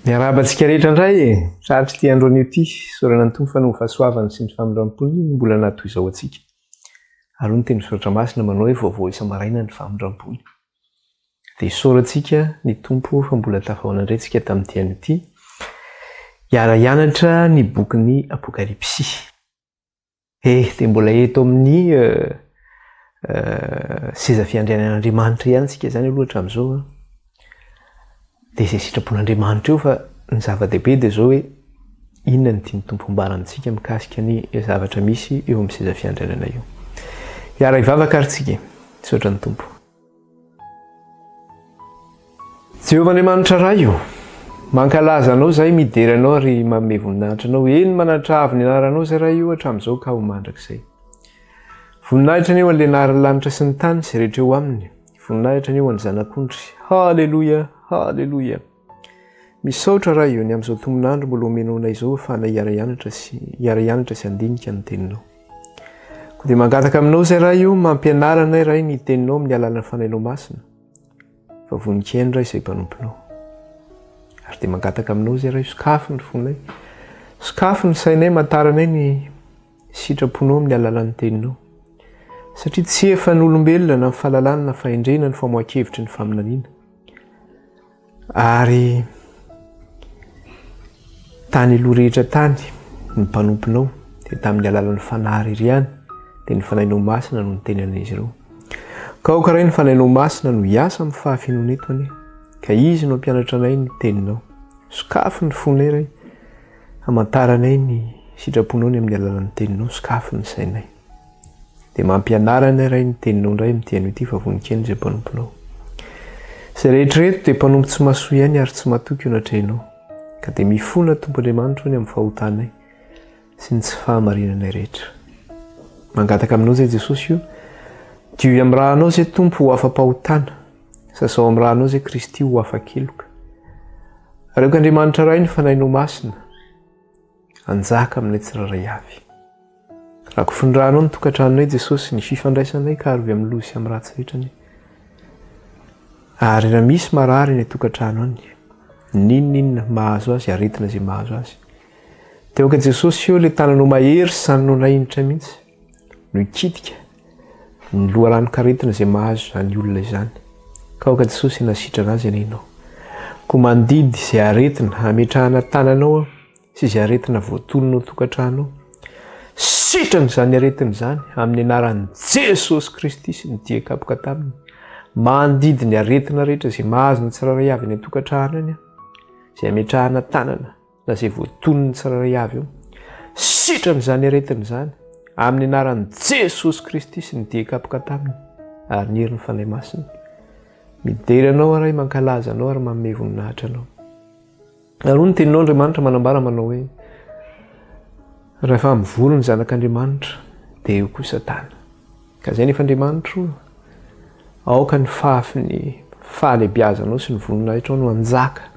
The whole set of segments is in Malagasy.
Miarahaba antsika rehetra indray e! Tratry ity andro anio ity, isaorana ny Tompo fa noho ny fahasoavany sy ny famindram-pony no mbola nahatoy izao antsika. Ary hoy ny teny soratra masina manao hoe vaovao isa-maraina ny famindram-pony. Dia isaorantsika ny Tompo fa mbola tafahaona indray tsika tamin'ity anio ity, hiara-hianatra ny bokin'ny Apokalypsy. Eh, dia mbola eto amin'ny seza fiandrianan'Andriamanitra ihany tsika izany aloha hatramin'izao an. Dia izay sitrapon'Andriamanitra eo fa ny zava-dehibe dia izao hoe inona no tian'ny Tompo ambara amintsika mikasika ny zavatra misy eo amin'ny seza fiandrianana io. Hiara-hivavaka ary tsika e. Misaotra ny Tompo. Jehovah Andriamanitra Ray o, mankalaza Anao izahay, midera Anao ary manome voninahitra Anao, eny manatravo ny anaranao izay Ray o hatramin'izao ka ho mandrakizay. Voninahitra anie ho an'ilay nahary ny lanitra sy ny tany izay rehetra eo aminy. Voninahitra anie ho an'ny Zanak'ondry. Haleloia, haleloia. Misaotra Ray o ny amin'izao tomon'andro mbola omenao anay izao ahafahana hiara-hianatra sy hiara-hianatra sy handinika ny teninao. Koa dia mangataka aminao izay Ray o, mampianara anay Ray ny teninao amin'ny alalan'ny Fanahinao Masina, fa vonon-kihaino Ray izay mpanomponao. Ary dia mangataka aminao izay Ray, sokafy ny fonay, sokafy ny sainay, mantaranay ny sitraponao amin'ny alalan'ny teninao. Satria tsy efan'olombelona na ny fahalalana na fahendrena ny famoahan-kevitry ny faminaniana. Ary tany aloha rehetra tany, ny mpanomponao dia tamin'ny alalan'ny Fanahy irery ihany, dia ny Fanahinao Masina no niteny an'izy ireo. Ka aoka Ray ny Fanahinao Masina no hiasa amin'ny fahafenoana eto anie, ka Izy no hampianatra anay ny Teninao. Sokafy ny fonay Ray, hamantaranay ny sitraponao ny amin'ny alalan'ny Teninao, sokafy ny sainay. Dia mampianara anay Ray ny teninao indray amin'ity anio ity fa vonon-keno izay mpanomponao. Izay rehetra ireto dia mpanompo tsy mahasoa ihany ary tsy matoky eo anatrehanao. Ka dia mifona Tompo Andriamanitro ny amin'ny fahotanay sy ny tsy fahamarinanay rehetra. Mangataka aminao izay Jesosy io, diovy amin'ny rànao izay Tompo ho afa-pahotana, sasao amin'ny rànao izay Kristy ho afa-keloka. Ary aoka Andriamanitra Ray ny Fanahinao Masina hanjaka aminay tsirairay avy. Rakofin'ny-rànao ny tokantranonay Jesosy, ny fifandraisanay ka arovy amin'ny loza sy amin'ny ratsy rehetra anie. Ary raha misy marary any an-tokantrano any, n'inon'inona mahazo azy, aretina izay mahazo azy, dia aoka Jesosy eo ilay tananao mahery sy tananao nahinitra mihitsy no hikitika ny loharanon-karetina izay mahazo izany olona izany. Ka aoka Jesosy hanasitrana azy anie ianao. Koa mandidy izay aretina hametrahana tananao aho sy izay aretina voatonona ao tokantrano ao. Sitrana izany aretina izany amin'ny anaran'i Jesosy Kristy sy ny dia kapoka taminy. Mandidy ny aretina rehetra izay mahazo ny tsirairay avy any an-tokantrano any, izay ametrahana tanana na izay voatonona tsirairay avy eo. Sitrana izany aretina izany amin'ny anaran'i Jesosy Kristy sy ny dia kapoka taminy ary ny herin'ny Fanahy Masina. Midera anao aho Ray, mankalaza anao ary manome voninahitra anao. Ary hoy ny teninao Andriamanitra manambara manao hoe, Rehefa mivory ny zanak'Andriamanitra, dia eo koa Satana. Ka izay nefa Andriamanitra o, aoka ny fahafy ny fahalehibiazanao sy ny voninahitrao no hanjaka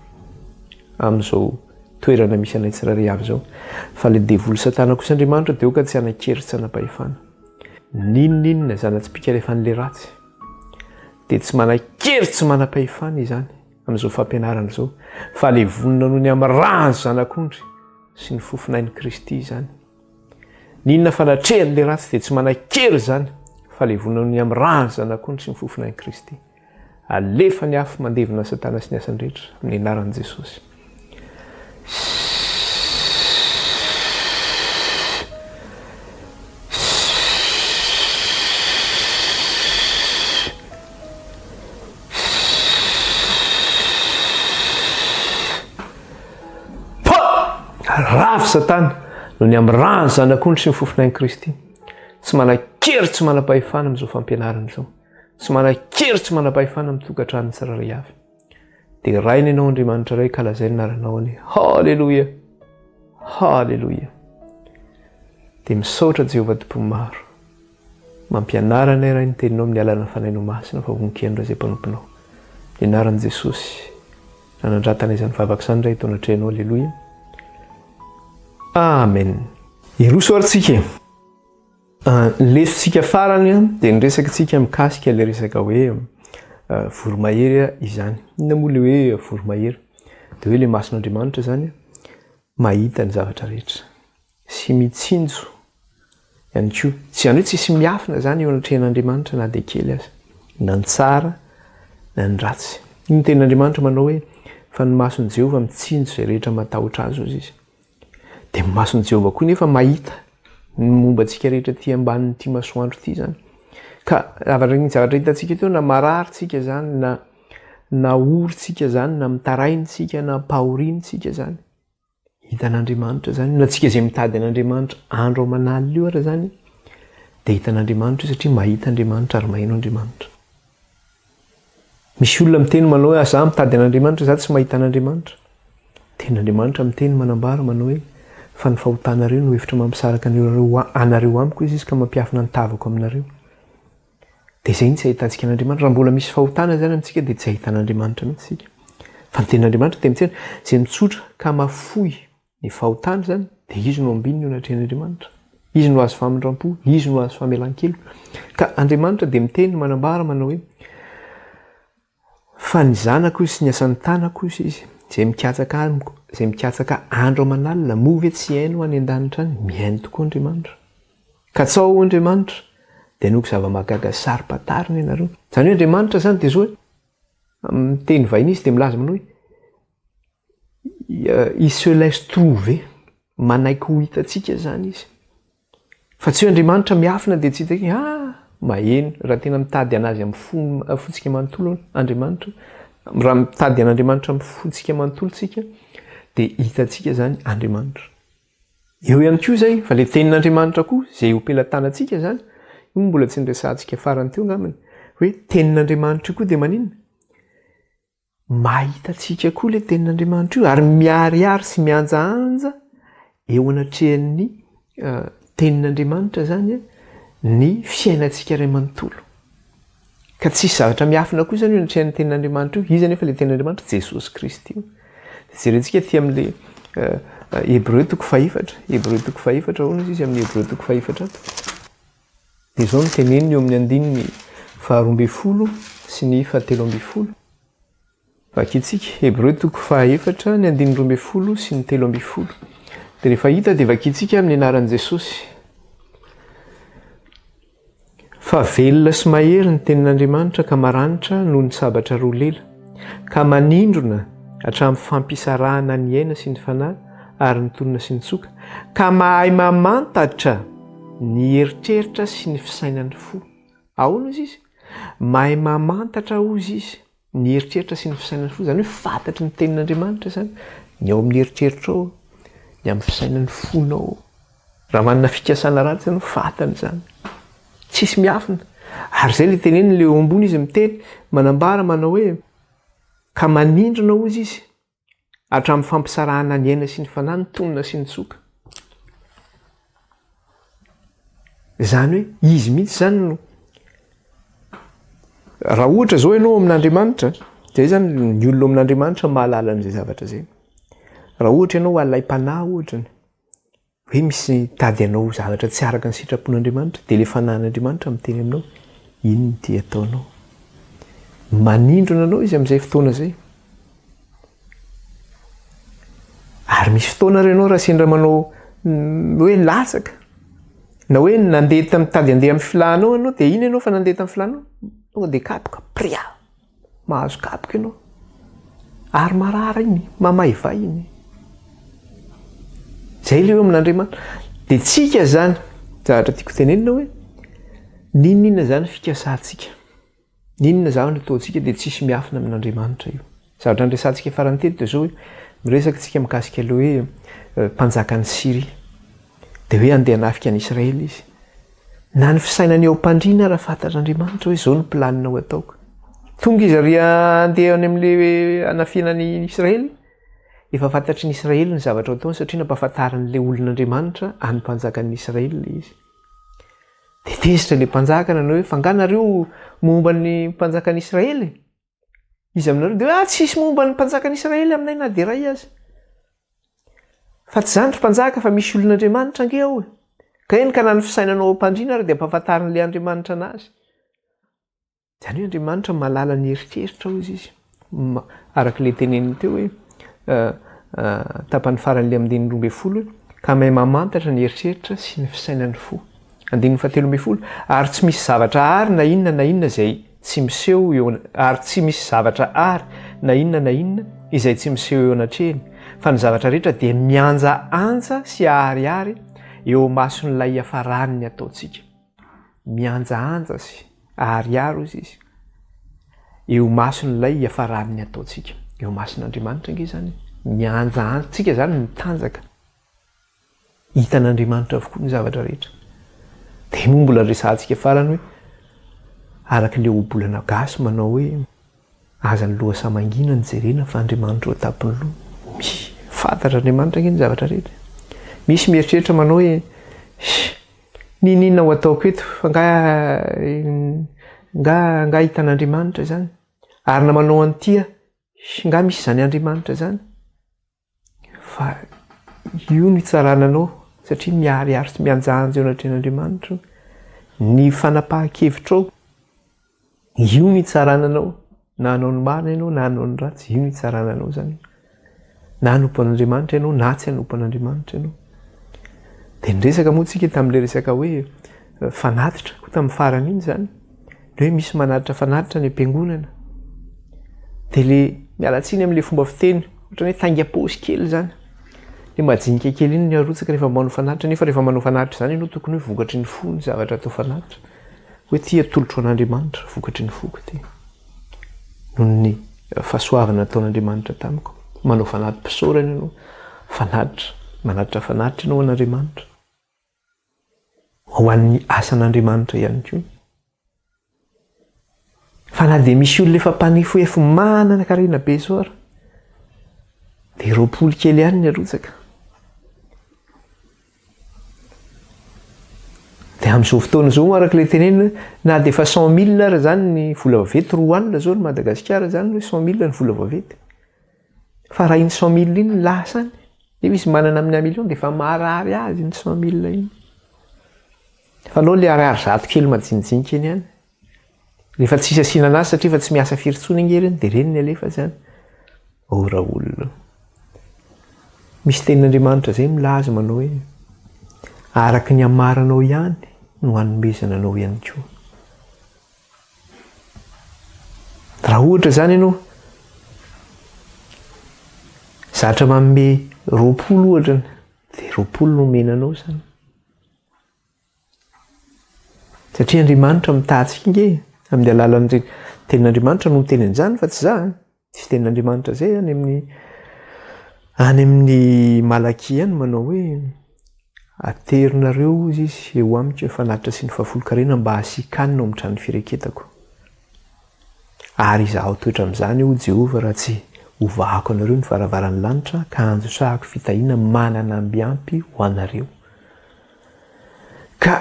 amin'izao toerana misy anay tsirairay avy izao. Fa ilay devoly Satana kosa Andriamanitra dia aoka tsy hanan-kery tsy hanam-pahefana. N'inon'inona zana-tsipìka alefan'ilay ratsy, dia tsy manan-kery tsy manam-pahefana izany. amin'izao fampianarana izao fa levonina noho ny amin'ny ràn'ny Zanak'ondry sy ny fofonain'i Kristy izany. N'inona fanatrehan'ilay ratsy dia tsy manan-kery izany fa levonina noho ny amin'ny ràn'ny Zanak'ondry sy ny fofonain'i Kristy. Alefa ny afo mandevona an'i Satana sy ny asany rehetra amin'ny anaran'i Jesosy. Ravo Satana noho ny amin'ny ràn'ny Zanak'ondry sy ny fofonain'i Kristy. Tsy manan-kery tsy manam-pahefana amin'izao fampianarana izao. Tsy manan-kery tsy manam-pahefana amin'ny tokantranon'ny tsirairay avy. Deraina ianao Andriamanitra Ray ka lazaina ny anaranao anie. Haleloia! Haleloia! Dia misaotra Jehovah Tompon'ny maro. Mampianara anay Ray ny teninao amin'ny alalan'ny Fanahinao Masina fa vonon-kendry izay mpanomponao. Ny anaran'i Jesosy nanandratana izany vavaka izany Ray eto anatrehanao. Aleloia. Amen. Hiroso ary tsika e. Ny lesontsika farany dia niresaka tsika mikasika ilay resaka hoe voromahery izany. Inona moa ilay hoe voromahery? Dia hoe ilay mason'Andriamanitra izany mahita ny zavatra rehetra sy mitsinjo ihany koa. Tsy izany hoe tsisy miafina izany eo anatrehan'Andriamanitra na dia kely aza, na ny tsara na ny ratsy. Io ny tenin'Andriamanitra manao hoe fa ny mason'i Jehovah mitsinjo izay rehetra matahotra azy, hoy izy. Dia ny mason'i Jehovah koa nefa mahita ny momba antsika rehetra aty ambanin'ity masoandro ity izany. Ka zavatra ny zavatra hitantsika teo na marary tsika izany na na ory tsika izany na mitaraina tsika na ampahoriana tsika izany. Hitan'Andriamanitra izany na tsika izay mitady an'Andriamanitra andro aman'alina io ary izany dia hitan'Andriamanitra io satria mahita Andriamanitra ary maheno Andriamanitra. Misy olona miteny manao hoe za mitady an'Andriamanitra, za tsy mahita an'Andriamanitra. Tenin'Andriamanitra miteny manambara manao hoe fa ny fahotanareo no efitra mampisaraka anareo anareo amiko izy izy ka mampiafina ny tavako aminareo. Dia izay no tsy ahitantsika an'Andriamanitra. Raha mbola misy fahotana izany amintsika dia tsy ahita an'Andriamanitra mihitsy isika. Fa ny tenin'Andriamanitra dia miteny izay mitsotra ka mafoy Ny fahotana izany dia izy no ambininy eo anatrehan'Andriamanitra. Izy no azo famindram-po, izy no azo famelan-keloka. Ka Andriamanitra dia miteny, manambara, manao hoe, Fa ny zanako izy sy ny asan'ny tanako izy, izy, izay mikatsaka amiko, izay mikatsaka andro aman'alina, moa ve tsy hihaino any an-danitra any? Mihaino tokoa Andriamanitra. Katsaho ao Andriamanitra, dia hanoiko zava-mahagaga sy saro-pantarina ianareo. Izany hoe Andriamanitra izany dia izao hoe, amin'ny teny vahiny izy dia milaza manao hoe, Il se laisse trouver, manaiky ho hitantsika izany izy. Fa tsy hoe Andriamanitra miafina dia tsy hita, ah, maheno, raha tena mitady an'azy amin'ny fo, fontsika manontolo Andriamanitra, raha mitady an'Andriamanitra amin'ny fontsika manontolo tsika, dia hitantsika izany Andriamanitra. Eo ihany koa izay, fa ilay tenin'Andriamanitra koa, izay eo am-pelatanantsika izany, io mbola tsy niresahantsika farany teo angambany, hoe tenin'Andriamanitra io koa dia maninona? Mahita antsika koa ilay tenin'Andriamanitra io ary miharihary sy mihanjahanja eo anatrehan'ny tenin'Andriamanitra izany ny fiainantsika iray manontolo. Ka tsisy zavatra miafina koa izany eo anatrehan'ny tenin'Andriamanitra io. Iza anefa ilay tenin'Andriamanitra? Jesosy Kristy io. Jerentsika aty amin'ilay Hebreo toko fahefatra. Hebreo toko fahefatra, ahoana izy amin'ny Hebreo toko fahefatra ato? Dia izao no teneniny eo amin'ny andininy faharoambinifolo sy ny fahatelo ambinifolo. Vakintsika, Hebreo toko fahaefatra, ny andininy 12 sy ny 13. Dia rehefa hita dia vakintsika amin'ny anaran'i Jesosy. Fa velona sy mahery ny tenin'Andriamanitra ka maranitra noho ny sabatra roa lela, ka manindrona hatramin'ny fampisarahana ny aina sy ny fanahy ary ny tonona sy ny tsoka, ka mahay mamantatra Ny eritreritra sy ny fisainan'ny fo. Ahoana hozy izy? Mahay mamantatra hozy izy ny eritreritra sy ny fisainan'ny fo. Izany hoe fantatry ny tenin'Andriamanitra izany ny ao amin'ny eritreritrao, ny amin'ny fisainan'ny fonao. Raha manana fikasana ratsy ianao, fantany izany. Tsisy miafina. Ary izay ilay teneniny ilay eo ambony izy miteny, manambara manao hoe ka manindrona hozy izy Hatramin'ny fampisarahana ny aina sy ny fanahy, ny tonona sy ny tsoka. Izany hoe izy mihitsy izany no raha ohatra izao ianao amin'Andriamanitra, dia izany ny olona amin'Andriamanitra mahalala an'izay zavatra izay. Raha ohatra ianao alaim-panahy ohatra, Hoe misy mitady hanao zavatra tsy araka ny sitrapon'Andriamanitra, dia ilay fanahin'Andriamanitra miteny aminao, inona ity ataonao? Manindrona anao izy amin'izay fotoana izay. Ary misy fotoana ary ianao raha sendra manao mm, hoe latsaka, na hoe nandeha tamin'ny mitady handeha amin'ny filanao ianao, dia iny ianao fa nandeha tamin'ny filanao, tonga dia kapoka, pria. Mahazo kapoka ianao. Ary marary iny, mamaivay iny. Zay ilay hoe amin'Andriamanitra. Dia tsika zany, zavatra tiako tenenina hoe, n'inon'inona zany fikasantsika, n'inona zavatra ataontsika dia tsisy miafina amin'Andriamanitra io. Zavatra niresahantsika farany teto dia zao hoe, miresaka tsika mikasika ilay hoe eh, mpanjakan'i Syria. Dia hoe handeha hanafika an'i Israely izy. Na ny fisainany eo am-pandriana ara fantatr'Andriamanitra hoe izao no planina ho ataoko. Tonga izy ary handeha any amin'ilay hanafihana an'i Israely. Efa fantatry ny Israely ny zavatra ho ataony satria nampahafantarin'ilay olon'Andriamanitra an'ny mpanjakan'ny Israely ilay izy. Dia tezitra ilay mpanjaka nanao hoe fa angaha nareo momba ny mpanjakan'ny Israely? Iza aminareo dia hoe ah tsisy momba ny mpanjakan'i Israely aminay na dia iray aza. Fa tsy izany ry mpanjaka fa misy olon'Andriamanitra ange ao e. Ka eny ka na ny fisainanao ao am-pandriana ary dia ampahafantarin'ilay Andriamanitra anazy. Izany hoe Andriamanitra mahalala ny eritreritra hozy izy. Araka ilay teneniny teo hoe tapany faran'ilay andininy 12 hoe, ka mahay mamantatra ny eritreritra sy ny fisainan'ny fo. Andininy fahatelo ambin'ny folo, ary tsy misy zavatra àry na inona na inona izay tsy miseho eo ary tsy misy zavatra àry na inona na inona izay tsy miseho eo anatrehiny, fa ny zavatra rehetra dia mihanjahanja sy aharihary eo imason'ilay hiafaran'ny ataontsika. Mihanjahanja sy aharihary hozy izy eo imason'ilay hiafaran'ny ataontsika. Eo imason'Andriamanitra ange izany e. Mihanjahanja, tsika izany mitanjaka. Hitan'Andriamanitra avokoa ny zavatra rehetra. Dia moa mbola resahantsika farany hoe araka ilay ohabolana gasy manao hoe aza ny lohasaha mangina no jerena fa Andriamanitra eo an-tampon'ny loha. Misy fantatr'Andriamanitra ange ny zavatra rehetra. Misy mieritreritra manao hoe n'inon'inona ho ataoko eto fa nga nga nga hitan'Andriamanitra izany. Ary na manao an'ity aho, nga misy izany Andriamanitra izany. Fa io no hitsarana anao satria miharihary sy mihanjahanja eo anatrehan'Andriamanitra io. Ny fanapahan-kevitrao, io no hitsarana anao, na hanao ny marina ianao na hanao ny ratsy, io no hitsarana anao izany. Na hanompo an'Andriamanitra ianao na tsy hanompo an'Andriamanitra ianao. Dia niresaka moa tsika tamin'ilay resaka hoe fanatitra koa tamin'ny farany iny izany. Le hoe misy manatitra fanatitra any am-piangonana. Dia le miala tsiny amin'le fomba fiteny, ohatran'ny hoe taingam-paosy kely izany. Le majinika kely iny ny arotsaka rehefa manao fanatitra, nefa rehefa manao fanatitra izany ianao tokony hoe vokatry ny fo ny zavatra atao fanatitra. Hoe ity atolotro an'Andriamanitra, vokatry ny foko ity. Noho ny fahasoavana nataon'Andriamanitra tamiko. Manao fanati-pisaorana ianao, fanatitra, manatitra fanatitra ianao an'Andriamanitra. Ho an'ny asan'Andriamanitra ihany koa. Fa na dia misy olona efa mpanefoefo manana karena be izao ary, dia 20 kely ihany ny arotsaka. Dia amin'izao fotoana izao araka ilay tenenina hoe na dia efa 100 mille ary izany ny vola vaventy, 20 izao ny Madagasikara izany hoe 100 mille ny vola vaventy. Fa raha iny 100 mille iny lasa any, nefa izy manana amin'ny 1 million dia efa marary azy iny 100 mille iny. Fa aleo le ariary zato kely majinijinika iny ihany. Rehefa tsisy asiana anazy satria efa tsy miasa firy intsony ange ireny dia ireny ny alefa izany. Oh raolona. Misy tenin'Andriamanitra izay milaza manao hoe araka ny amaranao ihany no hanomezana anao ihany koa. Raha ohatra izany ianao zatra manome 20 ohatra dia 20 no omena anao izany. Satria Andriamanitra mitaha antsika ange e, amin'ny alalan'ny tenin'Andriamanitra no miteny an'izany fa tsy za. Tsy tenin'Andriamanitra izay any amin'ny any amin'ny Malakia any manao hoe aterinareo hozy izy eo amiko ny fanatitra sy ny fahafolonkarena mba hasian-kanina ao amin'ny trano fireketako. Ary izaho toetra amin'izany, hoy Jehovah, raha tsy hovahako anareo ny varavaran'ny lanitra ka hanjosahako fitahiana manana amby ampy ho anareo. Ka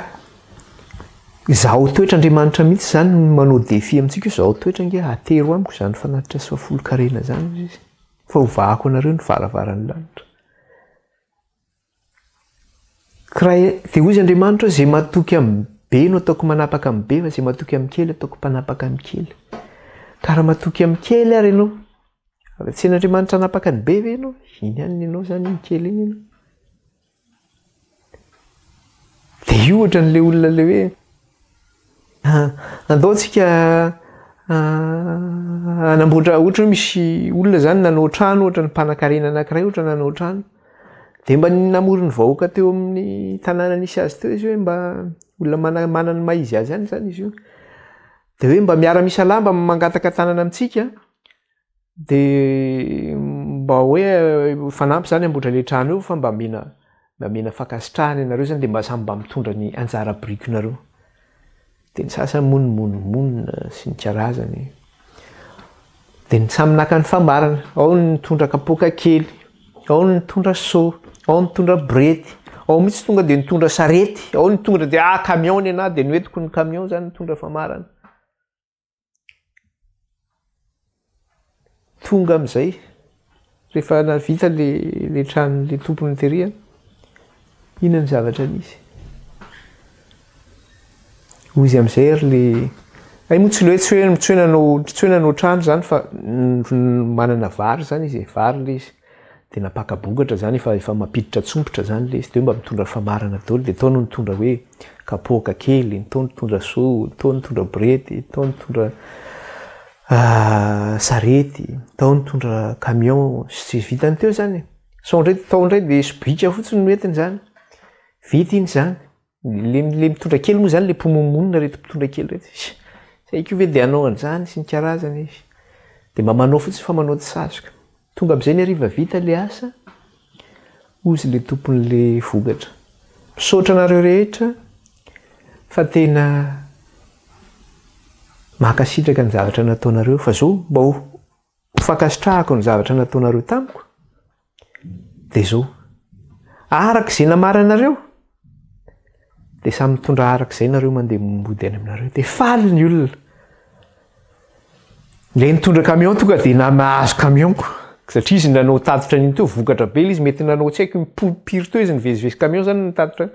izaho toetra Andriamanitra mihitsy izany no manao défi amintsika hoe izaho toetra ange atero amiko izany fanatitra sy fahafolonkarena izany hoy izy fa hovahako anareo ny varavaran'ny lanitra. Kra dia hoy izy Andriamanitra hoe izay matoky amin'ny be no ataoko manapaka amin'ny be fa izay matoky amin'ny kely ataoko mpanapaka amin'ny kely. Ka raha matoky amin'ny kely ary ianao, avy tsy an'Andriamanitra hanapaka ny be ve ianao? Iny ihany ny anao izany iny kely iny ianao. Dia io ohatran'ilay olona ilay hoe andao tsika hanamboatra ohatra hoe misy olona izany nanao trano ohatra ny mpanankarena anankiray ohatra nanao trano. Dia mba namory ny vahoaka teo amin'ny tanàna nisy azy teo izy hoe mba olona mana- manana ny maha izy azy ihany izany izy io. Dia hoe mba miara-misalahy mba mangataka tanana amintsika dia mba hoe hifanampy izany hamboatra ilay trano io fa mba mena mba mena fankasitrahana ianareo izany dia mba samy mba mitondra ny anjara birikinareo. Dia ny sasany moa nimonomonona sy ny karazany. Dia ny samy naka ny famarana. Ao ny nitondra kapoaka kely, ao ny nitondra seau, ao ny nitondra borety, ao mihitsy tonga dia nitondra sarety, ao ny tonga dia ah camion ny anahy dia noentiko ny camion izany nitondra famarana. Tonga amin'izay, rehefa nahavita le le tranon'le tompony tery an, inona ny zavatra nisy? Hoy izy amin'izay ary le, hay moa tsy le hoe tsy hoe tsy hoe nanao tsy hoe nanao trano izany fa manana vary izany izy e, vary le izy. Dia nampaka-bokatra izany efa efa mampiditra tsompitra izany ilay izy, dia hoe mba mitondra famarana daholo, dia tao no nitondra hoe kapoaka kely, tao nitondra seau, tao nitondra borety, tao nitondra sarety, tao nitondra camion, sy tsy vitany teo izany e. Sao indray tao indray dia sobika fotsiny no entiny izany. Vita iny izany. Le le mitondra kely moa zany le mpimonomonona reto mpitondra kely reto. Zay koa ve de hanao an'izany sy ny karazany izy. De mba manao fotsiny fa manao tsy sazoka. Tonga am'zay ny hariva vita le asa, hozy le tompon'le vokatra. Misaotra anareo rehetra fa tena mankasitraka ny zavatra nataonareo fa zao mba ho fankasitrahako ny zavatra nataonareo tamiko dia zao, araka izay namaranareo dia samy mitondra araka izay nareo mandeha mody any aminareo, dia faly ny olona. Ilay nitondra camion tonga dia nahazo camion ko, satria izy nanao tatitra an'iny teo, vokatra be ilay izy, mety nanao tsy haiko impiry teo izy nivezivezy camion zany nitatitra,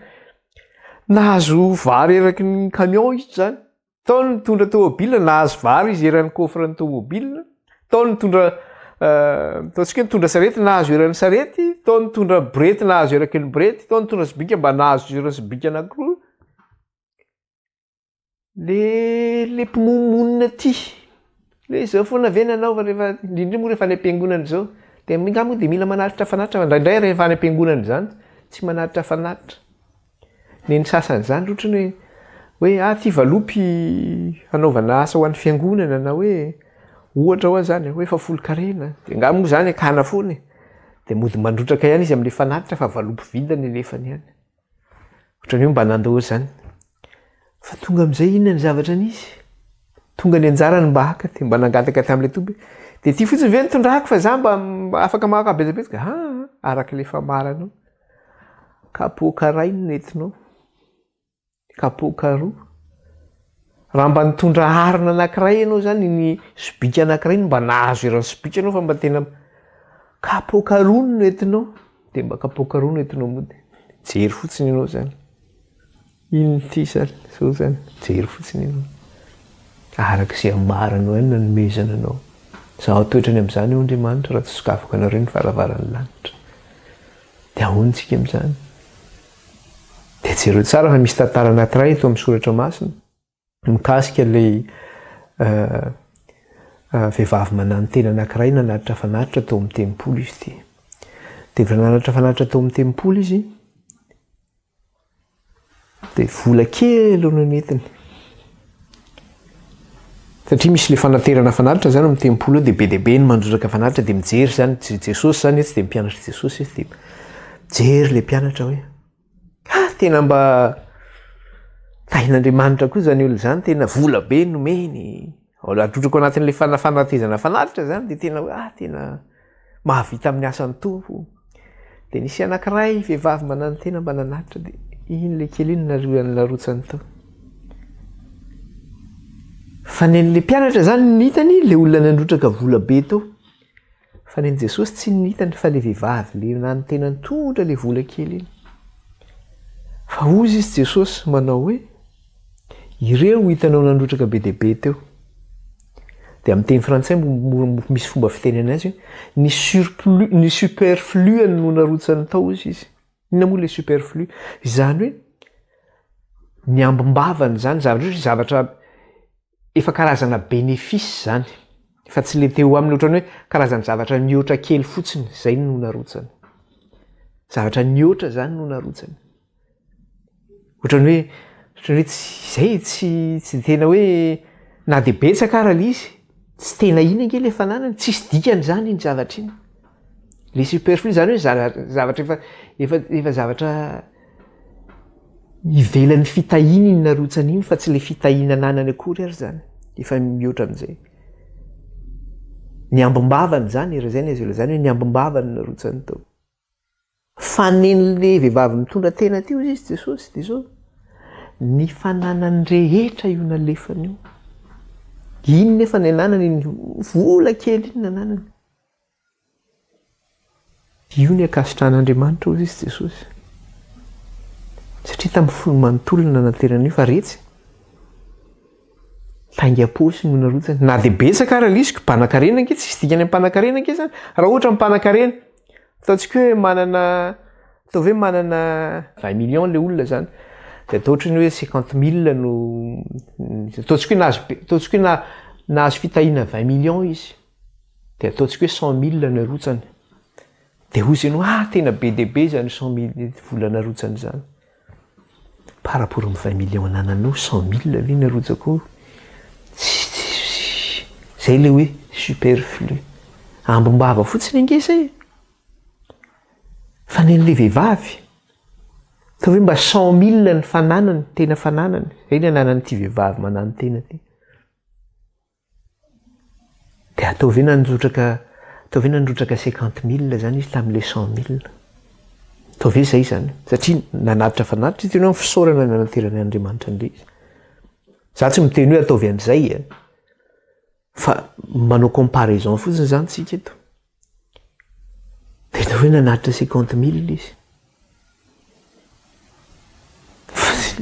nahazo vary eraky ny camion izy zany. Tao ny nitondra tômôbila, nahazo vary izy eran'ny coffre ny tômôbila. Tao ny nitondra ataontsika hoe nitondra sarety, nahazo eran'ny sarety. Tao ny nitondra borety, nahazo eraky ny borety. Tao ny nitondra sobika mba nahazo eran'ny sobika anankiroa. Le le mpimonomonona aty, le izao foana ve ny anaovana rehefa, indrindra moa rehefa any am-piangonana izao, de nga moa de mila manatitra fanatitra fa indraindray rehefa any am-piangonana izany tsy manatitra fanatitra. Ny ny sasany izany ohatran'ny hoe hoe ah ty valopy hanaovana asa ho an'ny fiangonana na hoe ohatra hoa zany hoe efa folon-karena de angaha moa zany akana foana e, de mody mandrotraka ihany izy am'le fanatitra fa valopy vita ny alefany any, ohatran'ny hoe mba nandao zany. Fa tonga am'zay inona ny zavatra nisy? Tonga ny anjarany mba haka de mba nangataka tam'le tompo hoe de ty fotsiny ve no tondrahako fa za mba afaka maka betsabetsaka, aa arak'le famaranao. Kapoaka iray no nentinao, kapoaka roa. Raha mba nitondra harona anankiray ianao zany, ny sobika anankiray no mba nahazo eran'ny sobika ianao fa mba tena kapoaka roa no nentinao, de mba kapoaka roa no entinao mody. Jery fotsiny ianao zany. Inona ity zany? Zao zany, jery fotsiny ianao. Araka izay ambaranao ihany no anomezana anao. Izaho toetrany amin'izany eo Andriamanitra raha tsy sokafako anareo ny varavaran'ny lanitra. Dia ahoana isika amin'izany? Dia jereo tsara fa misy tantara anankiray eto amin'ny soratra masina mikasika ilay vehivavy mananotena anankiray nanatitra fanatitra tao amin'ny tempoly izy ity. Dia rehefa nanatitra fanatitra tao amin'ny tempoly izy, Dia vola kely no nentiny. Satria misy le fanaterana fanatitra zany amin'ny tempoly eo dia be dia be ny mandroraka fanatitra dia mijery zany Jesosy zany tsy dia mpianatr'i Jesosy izy dia mijery le mpianatra hoe ah tena mba tahin'Andriamanitra koa zany olona zany tena vola be nomeny. Atrotrako anatin'le fanatezana fanatitra zany dia tena hoe ah tena mahavita amin'ny asan'ny Tompo. Dia nisy anankiray vehivavy mananotena mba nanatitra dia iny le kely iny naroany narotsany tao. Fa nen'le mpianatra zany ny hitany le olona nandrotraka vola be tao. Fa nen'i Jesosy tsy ny hitany fa le vehivavy le nanotena nitondra le vola kely iny. Fa hozy izy Jesosy manao hoe ireo hitanao nandrotraka be dia be teo. Dia amin'ny teny frantsay misy fomba fitenena azy hoe ny surplus, ny superflu no narotsany tao hozy izy. Inona moa ilay superflu? Izany hoe ny ambim-bavany izany, zavatra ohatra hoe zavatra efa karazana bénéfice izany, fa tsy ilay teo aminy ohatran'ny hoe karazana zavatra mihoatra kely fotsiny, izay no narotsany. Zavatra nihoatra izany no narotsany. Ohatran'ny hoe, ohatran'ny hoe tsy izay e, tsy tsy de tena hoe na dia betsaka ara le izy, tsy tena iny ange le fananana, tsisy dikany zany iny zavatra iny. Le superflu zany hoe zavatra efa efa efa zavatra ivelan'ny fitahiana iny narotsany iny fa tsy le fitahiana ananany akory ary zany, efa mihoatra an'izay. Ny ambim-bavany zany, raha zay no azo lazaina hoe ny ambim-bavany narotsany tao. Fa nen'le vehivavy mitondra tena teo izy Jesosy dia zao, ny fananany rehetra io nalefany io. Iny nefa ny ananany iny vola kely iny nananany. Io ny ankasitrahan'Andriamanitra hozy izy Jesosy. Satria tamin'ny fony manontolo no nanantenany io fa retsy. Taingam-paosy no narotsany. Na dia betsaka ara lisiko, mpanankarena ange tsisy dikany amin'ny mpanankarena ange zany. Raha ohatra ny mpanankarena. Ataontsika hoe manana, ataovy hoe manana vingt millions le olona zany, de atao ohatran'ny hoe cinquante mille no, ataontsika hoe nahazo be, ataontsika hoe nahazo fitahiana vingt millions izy, de ataontsika hoe cent mille no arotsany, de hozy ianao ah tena be dia be zany cent mille vola narotsany zany. Par rapport amin'ny vingt millions anananao, cent mille ve ny arotsakao? Tsy, tsy, zay le hoe superflu. Ambim-bava fotsiny ange zay e! Fa ny an'le vehivavy, atao hoe mba cent mille ny fananany, tena fananany, zay ny ananan'ity vehivavy mananontena ty. Dia ataovy hoe nandrotraka, ataovy hoe nandrotraka cinquante mille zany izy tamin'ilay cent mille. Ataovy hoe zay zany. Satria nanatitra fanatitra izy, tena hoe fisaorana nanaterany Andriamanitra an'ilay izy. Za tsy miteny hoe ataovy an'izay e. Fa manao comparaison fotsiny zany tsika eto. Dia atao hoe nanatitra cinquante mille izy.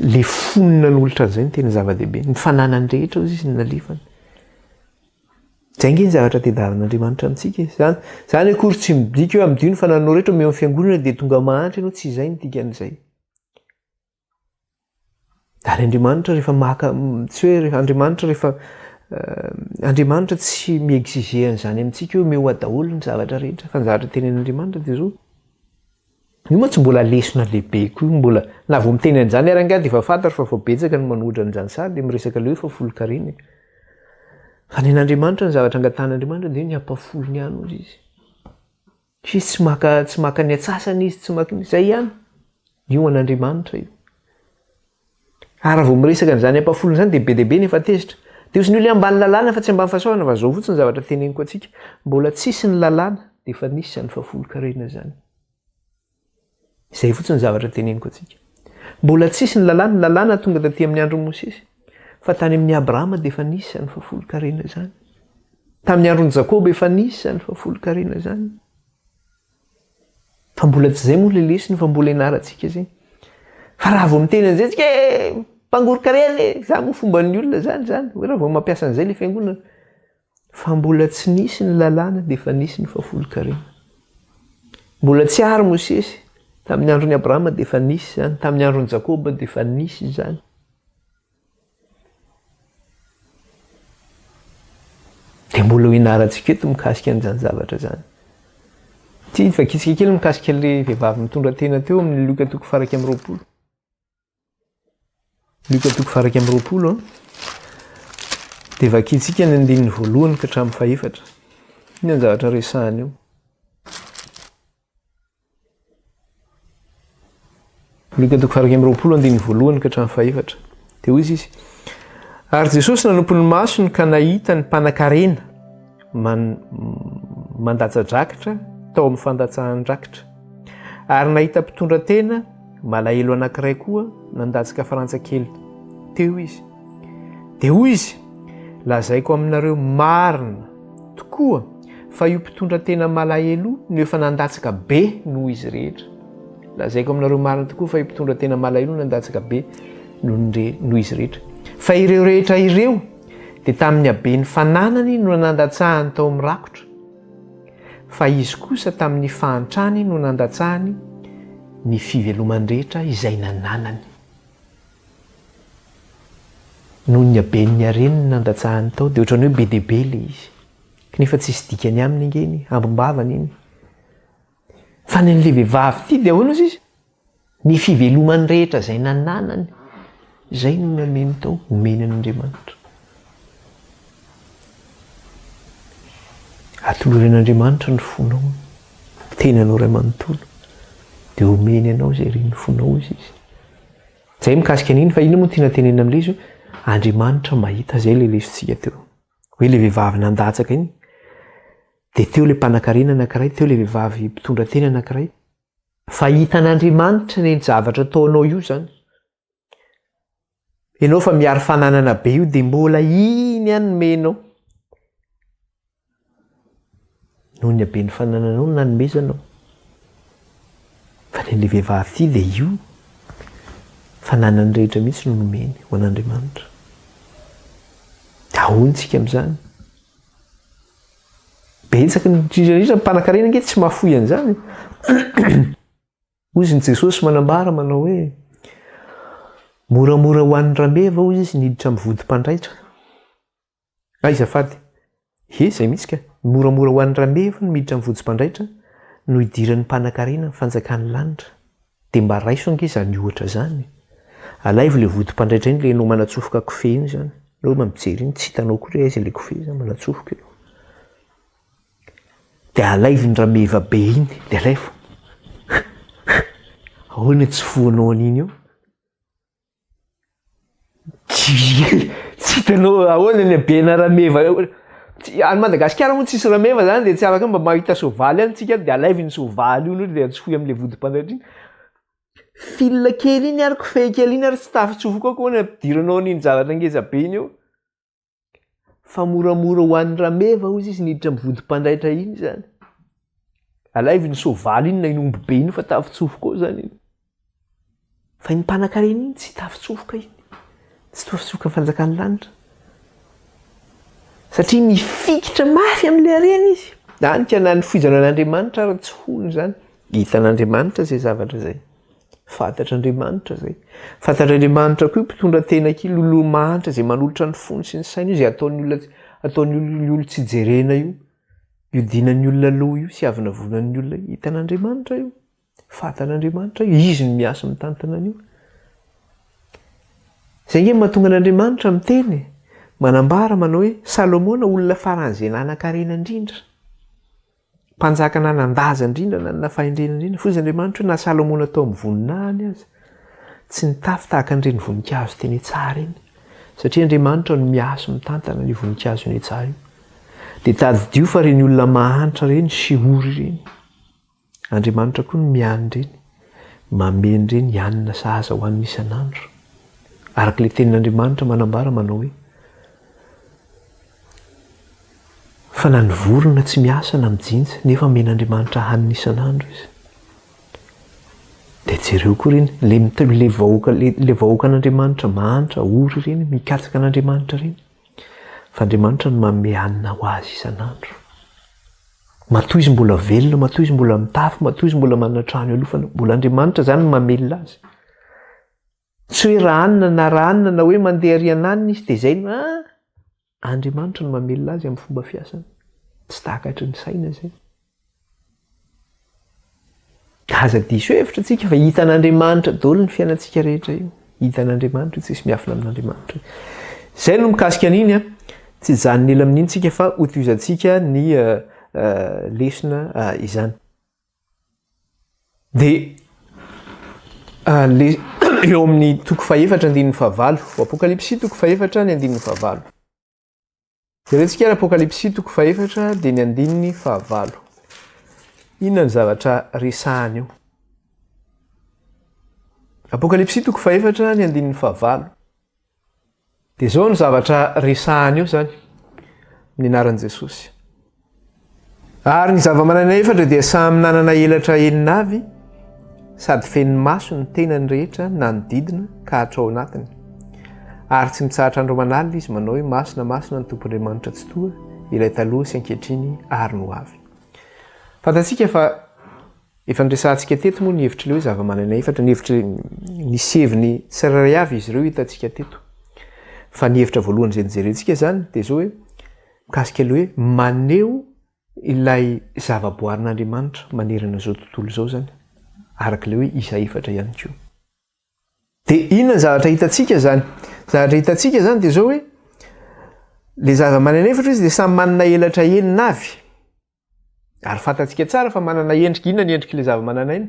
Le fony nanolotra an'izay no tena zava-dehibe. Ny fananany rehetra hozy izy no nalefany. Izay ange ny zavatra tediavin'Andriamanitra amintsika e. Zany, zany akory tsy midika hoe amidio ny fanananao rehetra omeo ny fiangonana dia tonga mahantra ianao, tsy izay no dikan'izay. Ary Andriamanitra rehefa maka, tsy hoe rehefa, Andriamanitra rehefa, Andriamanitra tsy mi-exiger an'izany amintsika hoe omeo ahy daholo ny zavatra rehetra, fa ny zavatra tenenin'Andriamanitra dia izao, io mantsy mbola lesona lehibe koa io, mbola, na vao miteny an'izany ary angaha dia efa fantatro fa vao betsaka ny manohitra an'izany sary dia miresaka ilay hoe fahafolonkarena e. Fa ny an'Andriamanitra, ny zavatra angatahan'Andriamanitra dia hoe ny ampahafolony ihany hozy izy. Izy tsy maka, tsy maka ny atsasany izy, tsy maka, izay ihany. Io an'Andriamanitra io. Ary raha vao miresaka an'izany ampahafolony izany dia be dia be ny efa tezitra. Dia ozy ny olona ambany lalàna fa tsy ambany fahasoavana fa izao fotsiny ny zavatra teneniko antsika. Mbola tsisy ny lalàna dia efa nisy izany fahafolon-karena izany. Izay fotsiny ny zavatra teneniko antsika. Mbola tsisy ny lalàna, ny lalàna tonga taty amin'ny andron'i Mosesy. Fa tany amin'i Abrahama dia efa nisy izany fahafolon-karena izany. Tamin'ny andron'i Jakoba efa nisy izany fahafolon-karena izany. Fa mbola tsy izay moa ilay lesona fa mbola ianarantsika izay. Fa raha vao miteny an'izay tsika e, mpangoron-karena e, za moa fomban'ny olona izany izany. Hoe raha vao mampiasa an'izay ilay fiangonana. Fa mbola tsy nisy ny lalàna dia efa nisy ny fahafolonkarena. Mbola tsy ary Mosesy, tamin'ny andron'i Abrahama dia efa nisy izany, tamin'ny andron'i Jakoba dia efa nisy izany. Dia mbola ho ianarantsika eto mikasika an'izany zavatra izany. Ity vakitsika kely mikasika ilay vehivavy mitondra tena teo amin'ny Lioka toko faha 21. Lioka toko faha 21 dia vakintsika ny andininy voalohany ka hatramin'ny fahefatra. Inona ny zavatra resahana eo? Lioka toko faha 21 andininy voalohany ka hatramin'ny fahefatra. Dia hoy izy, Ary Jesosy nanompo ny masony ka nahita ny mpanankarena man, mandatsa-drakitra tao amin'ny fandatsahan-drakitra. Ary nahita mpitondra tena malahelo anankiray koa nandatsaka farantsa kely teo izy. Dia hoy izy, Lazaiko aminareo marina tokoa fa io mpitondra tena malahelo no efa nandatsaka be noho izy rehetra. Lazaiko aminareo marina tokoa fa io mpitondra tena malahelo no nandatsaka be noho izy rehetra. Fa ireo rehetra ireo dia tamin'ny haben'ny fananany no nandatsahany tao amin'ny rakotra. Fa izy kosa tamin'ny fahantrany no nandatsahany ny fivelomany rehetra izay nananany. Noho ny haben'ny hareny no nandatsahany tao, dia ohatran'ny hoe be dia be ilay izy. Kanefa tsisy dikany aminy ange iny, ambim-bavany iny. Fa ny an'ilay vehivavy ity dia ahoana ozy izy? Ny fivelomany rehetra izay nananany, izay no nameno tao, omeny an'Andriamanitra. Atolory an'Andriamanitra ny fonao, ny tenanao iray manontolo, dia omeny anao izay irin'ny fonao hozy izy. Izay mikasika an'iny, fa inona moa no tiana tenenina amin'ilay izy hoe Andriamanitra mahita, izay ilay lesontsika teo. Hoe ilay vehivavy nandatsaka iny, dia teo ilay mpanankarena anankiray, teo ilay vehivavy mpitondra tena anankiray. Fa hitan'Andriamanitra ny zavatra ataonao io zany. Ianao fa miaro fananana be io dia mbola iny ihany nomenao. Noho ny haben'ny fanananao no nanomezanao. Fa ny an'ilay vehivavy ity dia io fananany rehetra mihitsy no nomeny ho an'Andriamanitra. Ahoana isika amin'izany? Betsaka ny indrindra indrindra ny mpanankarena ange tsy mahafoy an'izany. Hoy izy ny Jesosy manambara manao hoe moramora ho an'ny rameva hoy izy niditra amin'ny vodim-pandraitra. Ay azafady. He, izay mihitsy ka. Moramora ho an'ny rameva ny miditra amin'ny vodim-pandraitra no hidiran'ny mpanankarena amin'ny fanjakan'ny lanitra. Dia mba raiso ange izany ohatra izany e. Alaivo ilay vodim-pandraitra iny, ilay ianao manatsofoka kofehy iny izany. Ianao mba mijery iny, tsy hitanao akory hoe aiza ilay kofehy izany, manatsofoka ianao. Dia alaivo iny rameva be iny, dia alaivo. Ahoana tsy fohanao an'iny eo? Tsy hitanao ahoana ny habena rameva eo. Any Madagasikara moa tsisy rameva zany dia tsy afaka mba mahita soavaly any tsika dia alaivo iny soavaly io dia antsofohy amin'ilay vodim-pandraitra iny. Fil kely iny ary kofehy kely iny ary tsy tafatsofoka ao koa ny ampidiranao an'iny zavatra ngeza be iny eo. Fa moramora ho an'ny rameva hozy izy niditra amin'ny vodim-pandraitra iny izany. Alaivo iny soavaly iny na iny omby be iny fa tafitsofoka ao izany iny. Fa iny mpanankarena iny tsy tafitsofoka iny. Tsy tafitsofoka ny fanjakan'ny lanitra. Satria mifikitra mafy amin'ilay harena izy. Any ka na ny foizana an'Andriamanitra ary tsy hono izany. Hitan'Andriamanitra izay zavatra izay. Fantatr'Andriamanitra izay. Fantatr'Andriamanitra koa io mpitondra tena ky loloha mahantra izay manolotra ny fony sy ny sainy io izay ataon'ny olona ataon'ny olona olona tsy jerena io. Iodinan'ny olona loha io sy avonavonan'ny olona io. Hitan'Andriamanitra io. Fantan'Andriamanitra io. Izy no miasa mitantana an'io. Izay ange no mahatonga an'Andriamanitra miteny e. Manambara manao hoe Salomona olona faran'izay nanan-karena indrindra. Mpanjaka nanan-daza indrindra, nanana fahendrena indrindra. Fony izy Andriamanitra hoe na Salomona tao amin'ny voninahiny aza, tsy nitafy tahaka an'ireny voninkazo teny an-tsaha ireny. Satria Andriamanitra no miahy sy mitantana an'io voninkazo eny an-tsaha io. Dia tadidio fa ireny olona mahantra ireny sy ory ireny, Andriamanitra koa no miahy an'ireny, mamehy an'ireny hanina sahaza ho hanina isan'andro. Araka ilay tenin'Andriamanitra manambara manao hoe, Fa na ny vorona tsy miasa na mijinja, nefa omen'Andriamanitra hanina isan'andro izy. Dia jereo koa ireny, ilay ilay vahoaka, ilay vahoakan'Andriamanitra mahantra, ory ireny, mikatsaka an'Andriamanitra ireny. Fa Andriamanitra no manome hanina ho azy isan'andro. Matoa izy mbola velona, matoa izy mbola mitafy, matoa izy mbola manana trano ialofana, mbola Andriamanitra izany no mamelona azy. Tsy hoe raha anona na raha anona na hoe mandeha ary ananona izy dia izay no ah! Andriamanitra no mamelona azy amin'ny fomba fiasany. Tsy takatry ny saina izay. Aza diso hevitra tsika fa hitan'Andriamanitra daholo ny fiainantsika rehetra io. Hitan'Andriamanitra io, tsisy miafina amin'Andriamanitra io. Izay no mikasika an'iny an. Tsy hijanona ela amin'iny tsika fa hotohizantsika ny lesona izany. Dia le eo amin'ny toko fahefatra andininy fahavalo. Apokalypsy toko fahefatra ny andininy fahavalo. Jerentsika ary Apokalypsy toko fahefatra dia ny andininy fahavalo. Inona ny zavatra resahany eo? Apokalypsy toko fahefatra ny andininy fahavalo. Dia izao no zavatra resahany eo izany, amin'ny anaran'i Jesosy. Ary ny zava-manana efatra dia samy nanana elatra enina avy, sady feno maso ny tenany rehetra nanodidina ka hatrao anatiny. Ary tsy mitsahatra andro aman'alina izy manao hoe masina masina ny Tompo Andriamanitra Tsitoha, ilay taloha sy ankehitriny ary ny ho avy. Fantatsika fa Efa noresahantsika teto moa ny hevitr'ilay hoe zava-manana efatra, ny hevitry nisy heviny tsirairay avy izy ireo hitantsika teto. Fa ny hevitra voalohany izay nojerentsika izany dia izao hoe mikasika ilay hoe maneho ilay zava-boarin'Andriamanitra manerana izao tontolo izao izany, araka ilay hoe isa efatra ihany koa. Dia inona ny zavatra hitantsika izany? Zavatra hitantsika izany dia izao hoe ilay zava-manana efatra izy dia samy manana elatra enina avy. Ary fantatsika tsara fa manana endrika, inona ny endrik'ilay zava-manan'aina?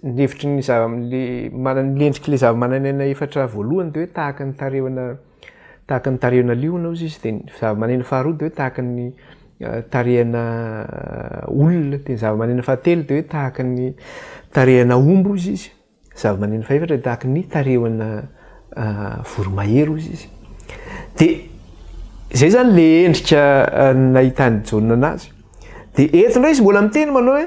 Ny hevitry ny zava le manana ny endrik'ilay zava-manan'aina efatra voalohany dia hoe tahaka ny tarehina tahaka ny tarehina liona hozy izy, dia ny zava-maneno faharoa dia hoe tahaka ny tarehina olona, dia ny zava-maneno fahatelo dia hoe tahaka ny tarehina omby hozy izy. Zavamaneno fahefatra dia tahaka ny tarehina voromahery hozy izy. Dia izay izany le endrika nahitan'i Jaona anazy. Dia eto indray izy mbola miteny manao hoe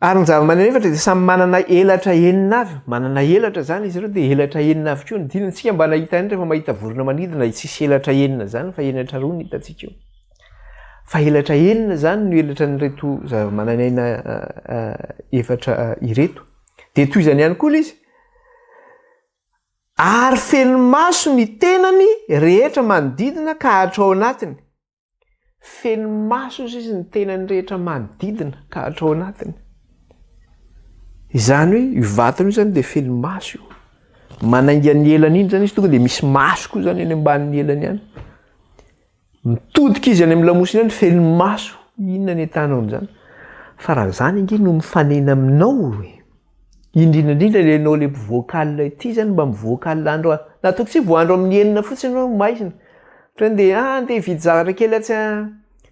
ary ny zavamaneno efatra dia samy manana elatra enina avy. Manana elatra izany izy ireo dia elatra enina avy koa ny dinany. Tsika mba nahita an'iny rehefa mahita vorona manidina tsisy elatra enina izany fa elatra roa no hitantsika eo. Fa elatra enina izany no elatra an'ireto zavamananaina efatra ireto. Dia tohizany ihany koa ilay izy. Ary feno maso ny tenany rehetra manodidina ka hatrao anatiny. Feno maso ozy izy ny tenany rehetra manodidina ka hatrao anatiny. Izany hoe io vatana io zany dia feno maso io. Manainga ny elany iny zany izy tonga dia misy maso koa zany eny ambanin'ny elany any. Mitodika izy any amin'ny lamosiny any feno maso. Inona ny ahitanao an'izany? Fa raha izany ange no mifanena aminao e! Indrindra indrindra ilay ianao ilay mpivocal ity zany mba mivocal andro a, na ataoko tsy vao andro amin'ny enina fotsiny ianao maizina. Ohatra hoe ndeha ah ndeha hividy zavatra kely atsy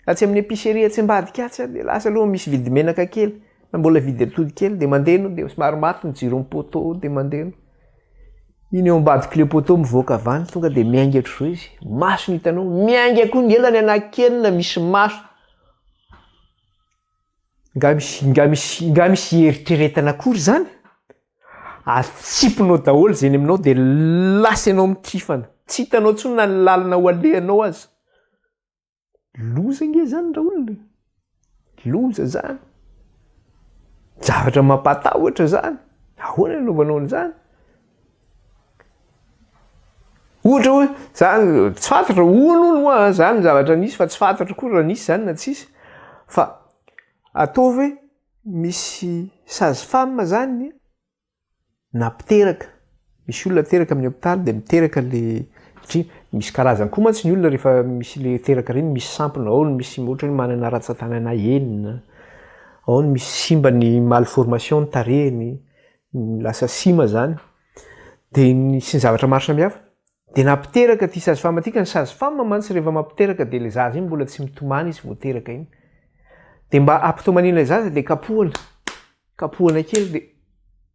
atsy amin'ny épicerie atsy ambadika atsy aho dia lasa aloha misy vidy menaka kely, na mbola hividy atody kely dia mandeha ianao dia somary maty ny jiron'ny poteau dia mandeha ianao. Iny eo ambadik'ilay poteau mivoaka avy any tonga dia miainga ohatr'izao izy, maso no hitanao, miainga koa ny elany anankienina misy maso. Nga misy nga misy nga misy hieritreretana akory izany? Atsipinao daholo izay eny aminao dia lasa ianao mitrifana, tsy hitanao intsony na ny lalana ho alehanao aza. Loza ange izany raolona e! Loza izany. Zavatra mampatahotra izany. Ahoana no anaovanao an'izany? Ohatra hoe, za tsy fantatro, hono hono hoa zany ny zavatra nisy fa tsy fantatro koa raha nisy zany na tsisy, fa ataovy hoe misy sage femme zany na mpiteraka, misy olona teraka amin'ny hopitaly de miteraka le satria misy karazany koa mantsy ny olona rehefa misy le teraka reny misy sampona, ao ny misy ohatra hoe manana ratsan-tanana enina, ao ny misy simba ny malformation ny tarehiny, lasa sima zany, de ny sy ny zavatra maro samihafa, de nampiteraka ty sage femme ty ka ny sage femme mantsy rehefa mampiteraka de le zaza iny mbola tsy mitomany izy vao teraka iny, de mba hampitomaniana ilay zaza de kapohana, kapohana kely de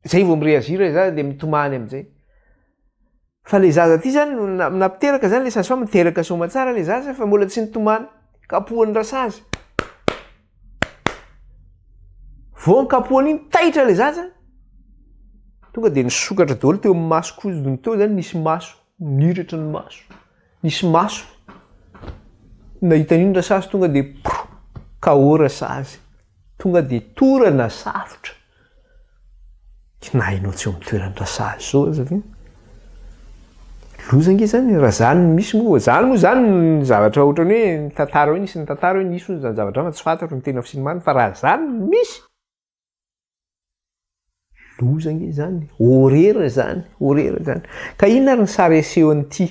zay vao mi-reagir ilay zaza de mitomany amizay, fa le zaza ty zany nampiteraka zany le sage femme teraka soamatsara le zaza fa mbola tsy nitomany, kapohan'ny rasazy, vao nikapohana iny taitra le zaza, tonga de nisokatra daholo teo amin'ny maso koziny teo zany nisy maso, niratra ny maso, nisy maso, nahita an'iny rasazy tonga de KO rasazy, tonga de torana sarotra. Kinahinao tsy eo amin'ny toerany rasazy zao aza ve? Loza ange zany e, raha zany no misy moa, zany moa zany ny zavatra ohatran'ny hoe ny tantara hoe nisy nitantara hoe nisy hono zany zavatra zany fa tsy fantatro ny tena fisiany marina fa raha zany no misy, loza ange zany, horera zany, horera zany. Ka inona ary ny sary asehon'ity?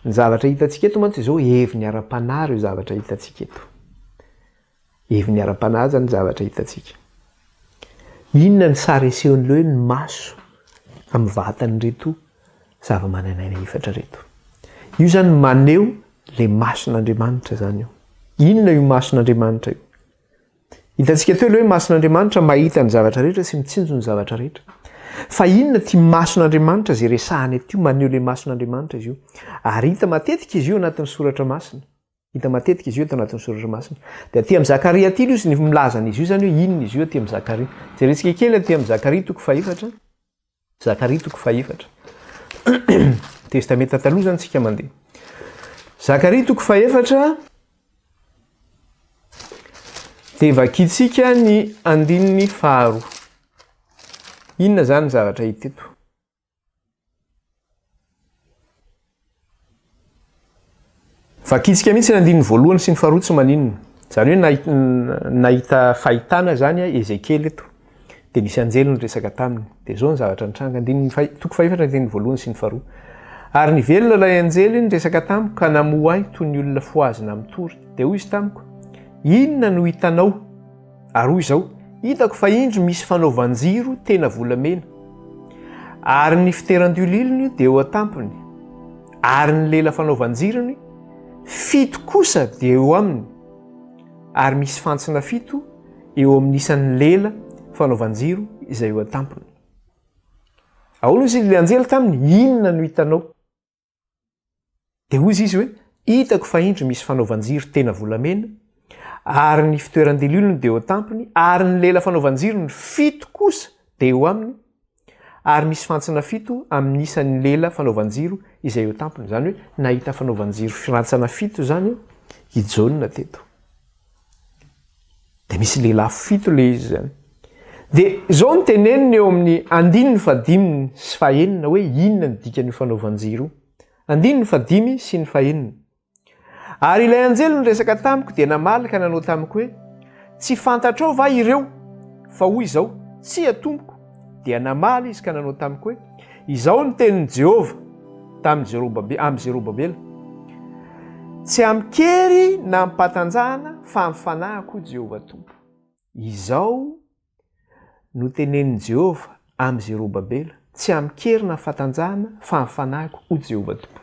Ny zavatra hitantsika eto mantsy izao heviny ara-panahy ireo zavatra hitantsika eto. Heviny ara-panahy aza ny zavatra hitantsika. Inona ny sary asehon'ilay hoe ny maso amin'ny vatan'ireto zava-manan'aina efatra ireto? Io izany maneho ilay mason'Andriamanitra izany io. Inona io mason'Andriamanitra io? Hitantsika teo ilay hoe mason'Andriamanitra mahita ny zavatra rehetra sy mitsinjo ny zavatra rehetra. Fa inona ity mason'Andriamanitra izay resahana eto io maneho ilay mason'Andriamanitra izy io? Ary hita matetika izy io anatin'ny soratra masina. Hita matetika izy io ato anatin'ny soratra masina. Dia aty amin'i Zakaria aty aloha izy ny milaza an'izy io izany hoe inona izy io aty amin'i Zakaria. Jerentsika kely aty amin'i Zakaria toko fahefatra. Zakaria toko fahefatra. Testamenta taloha izany tsika mandeha. Zakaria toko fahefatra. Dia vakintsika ny andininy faharoa. Inona izany ny zavatra hita eto? Vakintsika mihitsy ny andininy voalohany sy ny faharoa tsy maninona. Izany hoe nahita fahitana izany Ezekiela eto. Dia nisy anjely niresaka taminy. Dia izao ny zavatra nitranga, andininy faha, toko fahefatra andininy voalohany sy ny faharoa. Ary nivelona ilay anjely niresaka tamiko ka namoha ahy toy ny olona fohazina amin'ny tory. Dia hoy izy tamiko, Inona no hitanao? Ary hoy izao, Hitako fa indro misy fanaovan-jiro tena volamena, ary ny fiteran-diolilony dia eo an-tampony, ary ny lela fanaovan-jirony fito kosa dia eo aminy, ary misy fantsona fito eo amin'ny isan'ny lela fanaovan-jiro izay eo an-tampony. Ahoana hoy ilay anjely taminy, Inona no hitanao? Dia hoy izy hoe, Hitako fa indro misy fanaovan-jiro tena volamena, ary ny fitoeran-diliolony dia eo an-tampony, ary ny lela fanaovan-jirony fito kosa dia eo aminy, ary misy fantsona fito amin'ny isan'ny lela fanaovan-jiro izay eo an-tampony. Izany hoe nahita fanaovan-jiro firantsana fito izany aho. i Jaona teto. Dia misy lehilahy fito ilay izy izany. Dia izao no teneniny eo amin'ny andininy fahadimy sy fahenina hoe inona ny dikan'io fanaovan-jiro io. Andininy fahadimy sy ny fahenina. Ary ilay anjely niresaka tamiko dia namaly ka nanao tamiko hoe, Tsy fantatrao va ireo? Fa hoy izao, Tsia, tompoko. Dia namaly izy ka nanao tamiko hoe, Izao no tenin'i Jehovah tamin'i Zerobabe, amin'i Zerobabela, Tsy amin-kery na amim-pahatanjahana, fa amin'ny fanahiko, hoy Jehovah Tompo. Izao no tenenin'i Jehovah amin'i Zerobabela, Tsy amin-kery na fahatanjahana, fa amin'ny fanahiko, hoy Jehovah Tompo,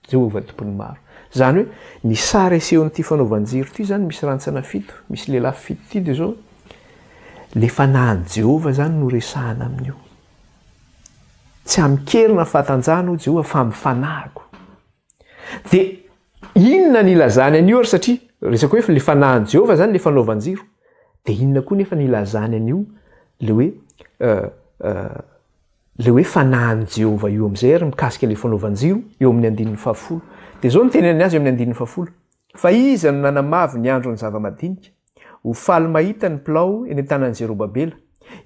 Jehovah Tompon'ny maro. Izany hoe, ny sary asehon'ity fanaovan-jiro ity izany, misy rantsana fito, misy lehilahy fito ity, dia izao, ilay fanahin'i Jehovah izany no resahana amin'io. Tsy amin-kery na fahatanjahana, hoy Jehovah, fa amin'ny fanahiko. Dia inona ny ilazany an'io ary satria resaka hoe le fanahin'i Jehovah zany le fanaovan-jiro. Dia inona koa nefa ny ilazany an'io le hoe le hoe fanahin'i Jehovah io amin'izay ary mikasika le fanaovan-jiro eo amin'ny andininy fahafolo. Dia izao no teneniny azy eo amin'ny andininy fahafolo. Fa iza no nanamavo ny andron'ny zava-madinika? Ho faly mahita ny pilao eny an-tanan'i Zerobabela.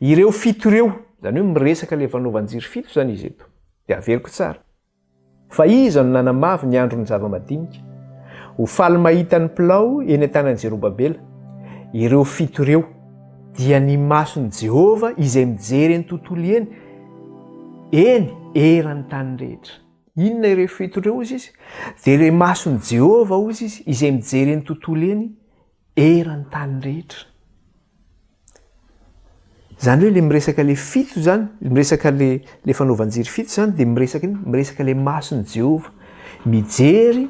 Ireo fito ireo, izany hoe miresaka le fanaovan-jiro fito izany izy eto. Dia averiko tsara. Fa iza no nanamavo ny andron'ny zava-madinika? Ho faly mahita ny pilao eny an-tanan'i Zerobabela. Ireo fito ireo dia ny mason'i Jehovah izay mijery eny tontolo eny, eny eran'ny tany rehetra. Inona ireo fito ireo hozy izy? Dia ireo mason'i Jehovah hozy izy izay mijery eny tontolo eny eran'ny tany rehetra. Zany hoe le miresaka le fito zany, miresaka le le fanaovan-jery fito zany dia miresaka inona? Miresaka le mason'i Jehovah mijery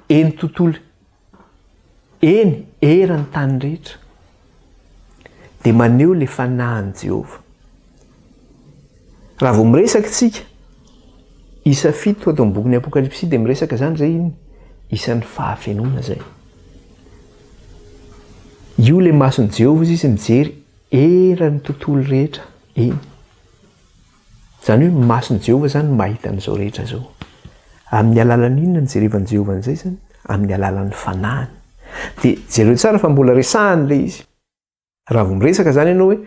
eny tontolo eny eran'ny tany rehetra. Dia maneho le fanahin'i Jehovah. Raha vao miresaka isika isa fito ato amin'ny bokin'ny Apokalypsy dia miresaka zany zay inona? Isan'ny fahafenoana zay. Io ilay mason'i Jehovah izy mijery eran'ny tontolo rehetra eny. Izany hoe mason'i Jehovah izany mahita an'izao rehetra izao. Amin'ny alalan'ny inona no jerevan'i Jehovah an'izay izany? Amin'ny alalan'ny fanahiny. Dia jereo tsara fa mbola resahany ilay izy. Raha vao miresaka izany ianao hoe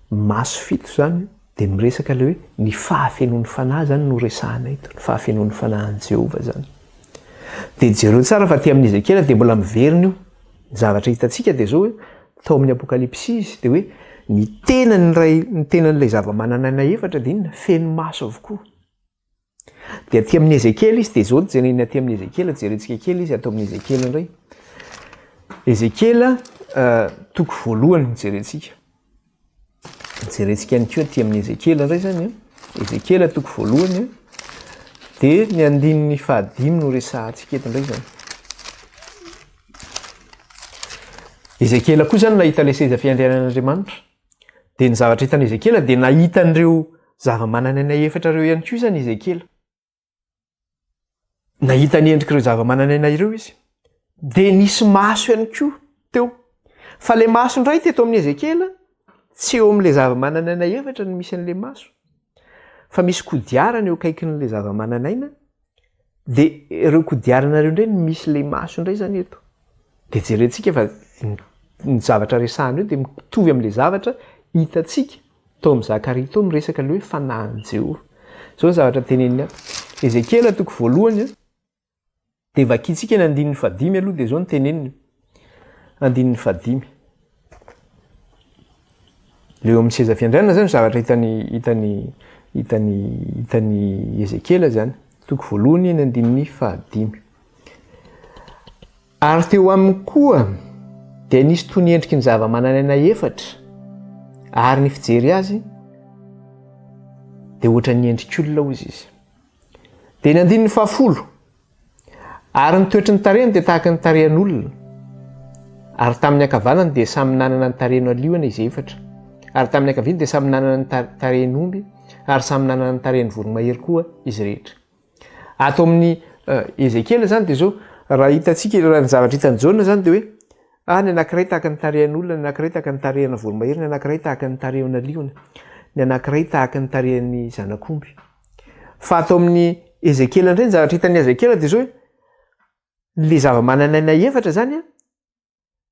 maso fito izany dia miresaka ilay hoe ny fahafenoan'ny fanahy izany no resahana eto, ny fahafenoan'ny fanahin'i Jehovah izany. Dia jereo tsara fa aty amin'ny Ezekiela dia mbola miverina io. Ny zavatra hitantsika dia izao hoe tao amin'ny Apokalypsy izy dia hoe ny tenan'ilay ny tenan'ilay zava-manan'aina efatra dia inona? Feno maso avokoa. Dia aty amin'ny Ezekiela izy, dia izao no jerena aty amin'ny Ezekiela, jerentsika kely izy ato amin'ny Ezekiela indray. Ezekiela eh, toko voalohany no jerentsika. Jerentsika ihany koa aty amin'ny Ezekiela indray izany. Eh. Ezekiela toko voalohany. Eh. Dia ny andininy fahadimy no resahantsika eto indray izany. Ezekiela koa izany nahita ilay seza fiandrianan'Andriamanitra. Dia ny zavatra hitan'i Ezekiela dia nahita an'ireo zava-manan'aina efatra ireo ihany koa izany Ezekiela. Nahita ny endrik'ireo zava-manan'aina ireo izy. Dia nisy maso ihany koa teo. Fa ilay maso indray teto amin'i Ezekiela, tsy eo amin'ilay zava-manan'aina efatra no misy an'ilay maso. Fa misy kodiarana eo akaikin'ilay zava-manan'aina, dia ireo kodiarana ireo indray no misy ilay maso indray izany eto. Dia jerentsika fa ny zavatra resahana eo dia mitovy amin'ilay zavatra hitantsika tao amin'i Zakaria tao miresaka ilay hoe fanahin'i Jehovah. Izao ny zavatra teneniny ato. Ezekiela toko voalohany dia vakintsika ny andininy fahadimy aloha dia izao ny teneniny. Andininy fahadimy. Ilay eo amin'ny seza fiandrianana izany zavatra hitan'i hitan'i hitan'i hitan'i Ezekiela izany. Toko voalohany ny andininy fahadimy. Ary teo aminy koa dia nisy toy ny endriky ny zava-manan'aina efatra, ary ny fijery azy dia ohatran'ny endrik'olona hozy izy. Dia ny andininy fahafolo, ary ny toetry ny tarehiny dia tahaka ny tarehan'olona, ary tamin'ny ankavanany dia samy nanana ny tarehiny liona izy efatra, ary tamin'ny ankaviany dia samy nanana ny tarehin'omby, ary samy nanana ny tarehin'ny voromahery koa izy rehetra. Ato amin'ny Ezekiela izany dia izao, raha hitantsika, raha ny zavatra hitan'i Jaona izany dia hoe, ah, ny anankiray tahaka ny tarehan'olona, ny anankiray tahaka ny tarehana voromahery, ny anankiray tahaka ny tarehana liona, ny anankiray tahaka ny tarehan'ny zanak'omby. Fa ato amin'ny Ezekiela indray ny zavatra hitan'i Ezekiela dia izao hoe, Le zava-manan'aina efatra zany an,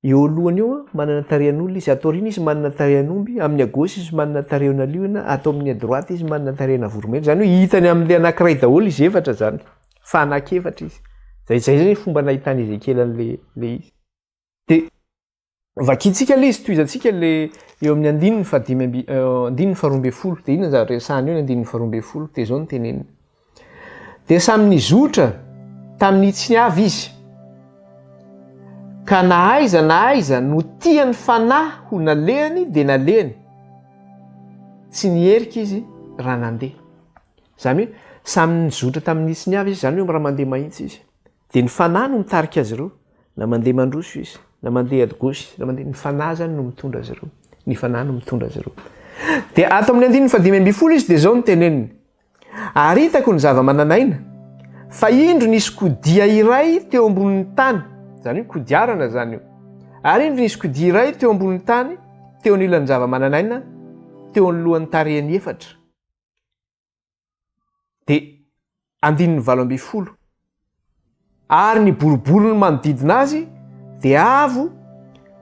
eo alohany eo an, manana tarehin'olona izy, ato aoriana izy manana tarehin'omby, amin'ny à gauche izy manana tarehina liona, ato amin'ny à droite izy manana tarehina voromailala. Zany hoe hitany amin'le anankiray daholo izy efatra zany, fa anankiefatra izy. Zay zay zany fomba nahitan'i Ezekiela an'le le izy. De vakintsika le izy, tohizantsika le eo amin'ny andininy fahadimy amby andininy faharoa ambin'ny folo. De inona ny zavatra resahana eo ny andininy faharoa ambin'ny folo? De zao no teneniny. Dia samy nizotra tamin'ny hitsiny avy izy, ka na aiza na aiza no tian'ny fanahy ho nalehany dia nalehany, tsy niherika izy raha nandeha. Izany hoe samy nizotra tamin'ny hitsiny avy izy, izany hoe raha mandeha mahitsy izy. Dia ny fanahy no mitarika azy ireo, na mandeha mandroso izy, na mandeha à gauche, na mandeha, ny fanahy izany no mitondra azy ireo. Ny fanahy no mitondra azy ireo. Dia ato amin'ny andininy fahadimy ambin'ny folo izy dia izao no teneniny. Ary hitako ny zava-manan'aina, fa indro nisy kodia iray teo ambonin'ny tany, izany hoe kodiarana izany io. Ary indro nisy kodia iray teo ambonin'ny tany, teo anilan'ny zava-manan'aina, teo anoloan'ny tarehiny efatra. Dia andininy 18. Ary ny boriboriny manodidina azy dia avo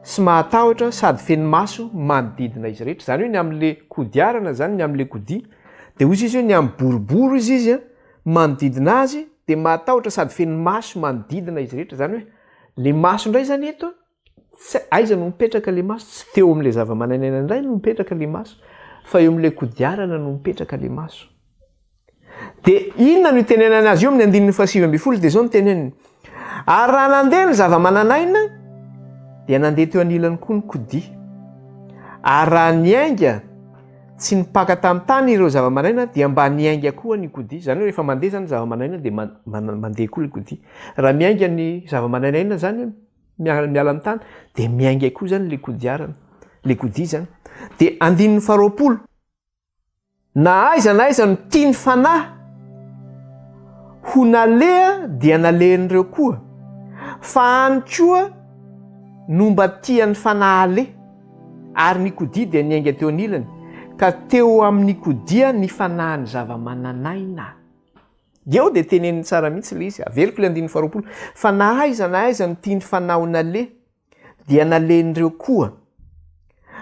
sy mahatahotra sady feno maso manodidina izy rehetra. Izany hoe ny amin'le kodiarana izany, ny amin'le kodia, dia hoy izy hoe ny amin'ny boribory izy izy manodidina azy dia mahatahotra sady feno maso manodidina izy rehetra. Izany hoe le maso indray izany eto tsy aiza no mipetraka le maso, tsy teo amin'le zava-mananaina indray no mipetraka le maso, fa eo amin'le kodiarana no mipetraka le maso. Dia inona no itenenany azy io amin'ny andininy fahasivy ambin'ny folo dia izao no teneniny. Ary raha nandeha ny zava-manan'aina dia nandeha teo anilany koa ny kodia. Ary raha niainga tsy nipaka tamin'ny tany ireo zava-mananaina dia mba niainga koa ny kodia. Izany hoe rehefa mandeha izany ny zava-mananaina dia mandeha koa ilay kodia. Raha miainga ny zava-mananaina izany miala amin'ny tany dia miainga koa izany ilay kodiarana, ilay kodia izany. Dia andininy faharoapolo. Na aiza na aiza no tian'ny fanahy ho naleha dia nalehan'ireo koa, fa any koa no mba tian'ny fanahy aleha, ary ny kodia dia niainga teo anilany, ka teo amin'ny kodia ny fanahin'ny zava-manan'aina. Eo dia teneniny tsara mihitsy ilay izy, averiko ilay andininy faharoapolo, fa na aiza na aiza no tian'ny fanahy ho naleha dia nalehan'ireo koa.